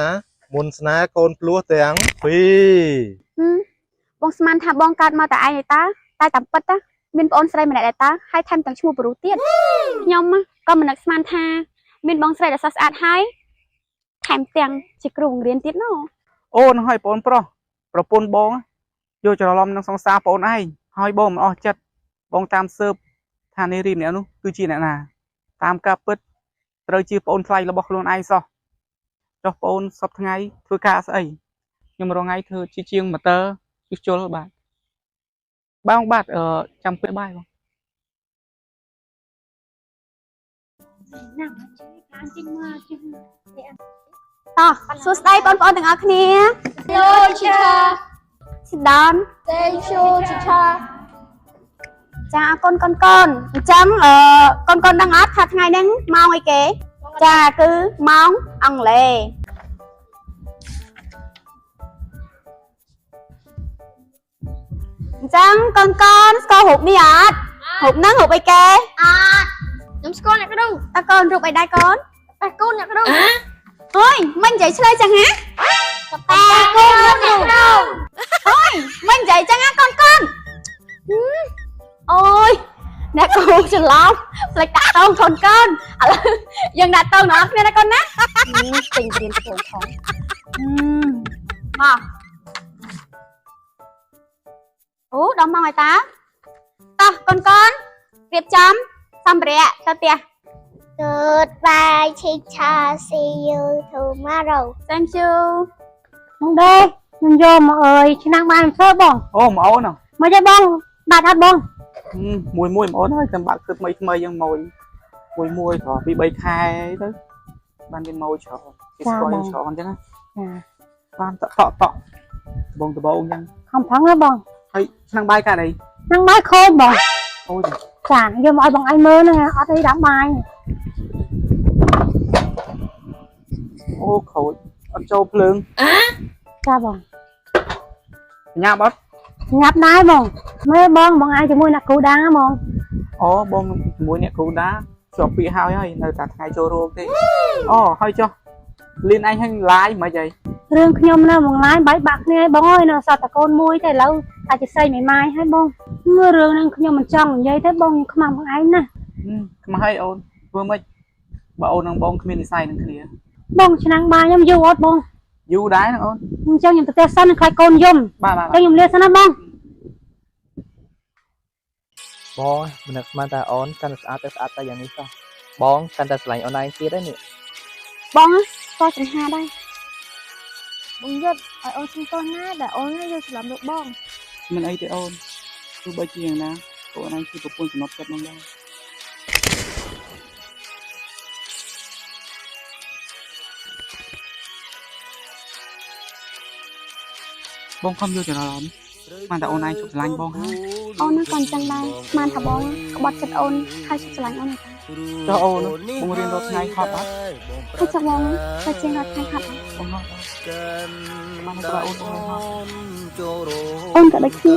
មុនស្នេហ៍កូនភ្លោះទាំងពីរ បងស្មានថាបងកើតមកតែឯងឯតាតែតាមពិតណាមានប្អូនស្រីម្នាក់ដែរតាហើយថែមទាំងឈ្មោះប្រុសទៀតខ្ញុំក៏មិននឹកស្មានថាមានបងស្រីដ៏ស្រស់ស្អាតហើយថែមទាំងជាគ្រូបង្រៀនទៀតណូ អូនហើយបងប្រុសប្រពន្ធបងយកច្រឡំនឹងសង្សារបងឯងហើយបងមិនអស់ចិត្តបងតាមស៊ើបថានារីម្នាក់នោះគឺជាអ្នកណាតាមការពិតត្រូវជាប្អូនថ្លៃរបស់ខ្លួនឯងសោះចុះប្អូនសប្តាហ៍ថ្ងៃធ្វើការស្អីខ្ញុំរងថ្ងៃធ្វើជាជាងម៉ូទ័រជួសជុលបាទបងបាទអឺចាំពេលបាយបង ណាការចេញមកចេញ តោះសួស្តីបងប្អូនទាំងអស់គ្នា Hello teacher Sit down. Thank you teacher ចាអរគុណកូនកូនអញ្ចឹងអឺកូនកូនដឹងអត់ថាថ្ងៃហ្នឹងម៉ោងអីគេចាគឺម៉ោងអង់គ្លេសអញ្ចឹងកូនកូនស្គាល់រូបនេះអត់រូបហ្នឹងរូបអីគេ អត់ខ្ញុំស្គាល់អ្នកគ្រូ តើកូនរូបអីដែរកូន តែកូនអ្នកគ្រូ អើយមិននិយាយឆ្លើយចឹងហ៎ តែកូនអ្នកគ្រូ អើយមិននិយាយចឹងហ៎កូនកូនអូយអ្នកគ្រូច្រឡំផ្លេចដាក់តងកូនកូនឥឡូវយើងដាក់តងដល់គ្នាណាកូនណាពេញរៀនទៅផងមកអូដល់ម៉ោងហើយតាតោះកូនកូនរៀបចំសម្ភារៈទៅផ្ទះ Goodbye teacher see you tomorrow Thank you បងដេខ្ញុំយកមកអើយឆ្នាំងបានមិនធ្វើបង អូមកអូន មកទេបងបាត់អត់បង មួយមួយមកអូនហើយចាំបាក់គឺថ្មីថ្មីយ៉ាងម៉ួយមួយមួយត្រពី3ខែទៅបានមានម៉ួយច្រើនគេស្គាល់យើងច្រើនអញ្ចឹងណាបានតក់តក់តក់ដបងដបងអញ្ចឹង ខំប្រឹងហ៎បង ហើយឆ្នាំងបាយកាត់អី ឆ្នាំងបាយខូចបង ខូច ចាយកមកឲ្យបងឯងមើលហ្នឹងអត់អីដាក់បាយ អូខូចអត់ចូលភ្លើង ចាបង ញ៉ាំអត់ ញាប់ដែរបងមើលបងបងឯងជាមួយអ្នកគ្រូដាបង អូបងជាមួយអ្នកគ្រូដាជាប់ពាក្យហើយហើយនៅតែថ្ងៃចូលរួមទេអូហើយចុះលៀនឯងហឹងឡាយមិនហី រឿងខ្ញុំណាបងឡាយបែកបាក់គ្នាហើយបងអើយនៅសល់តែកូនមួយទេឥឡូវអាចជាស្រីមេម៉ាយហើយបងមើលរឿងហ្នឹងខ្ញុំមិនចង់និយាយទេបងខ្ញុំខ្មាស់បងឯងណា ខ្មាស់ហើយអូនធ្វើម៉េចបើអូននិងបងគ្មាននិស័យនឹងគ្នា បងឆ្នាំងបាយខ្ញុំយូរអត់បង យូរដែរហ្នឹងអូន អញ្ចឹងខ្ញុំទៅផ្ទះសិនខ្លាចកូនយំ បាទបាទ អញ្ចឹងខ្ញុំលាសិនណាបង បងមិននឹកស្មានតែអូនកាន់តែស្អាតទៅស្អាតទៅយ៉ាងនេះសោះបងកាន់តែស្រឡាញ់អូនឯងទៀតហើយនេះ បងក៏សង្ហាដែរបងយុទ្ធឲ្យអូនសុំទោសណាដែលអូនយល់ច្រឡំលោកបង មិនអីទេអូនទោះបីជាយ៉ាងណាអូនឯងជាប្រពន្ធសំណប់ចិត្តនឹងដែរបងខំយកច្រឡំបានតែអូនឯងជប់ស្រឡាញ់បងហើយ អូនក៏អញ្ចឹងដែរស្មានថាបងក្បត់ចិត្តអូនហើយឈប់ស្រឡាញ់អូនទេ ចុះអូនបងរៀនរាល់ថ្ងៃហត់អត់ ហើយចុះបងក៏ជាងរាល់ថ្ងៃហត់អត់ បងហត់អត់បានតែអូនបងហត់ អូនក៏ដូចគ្នា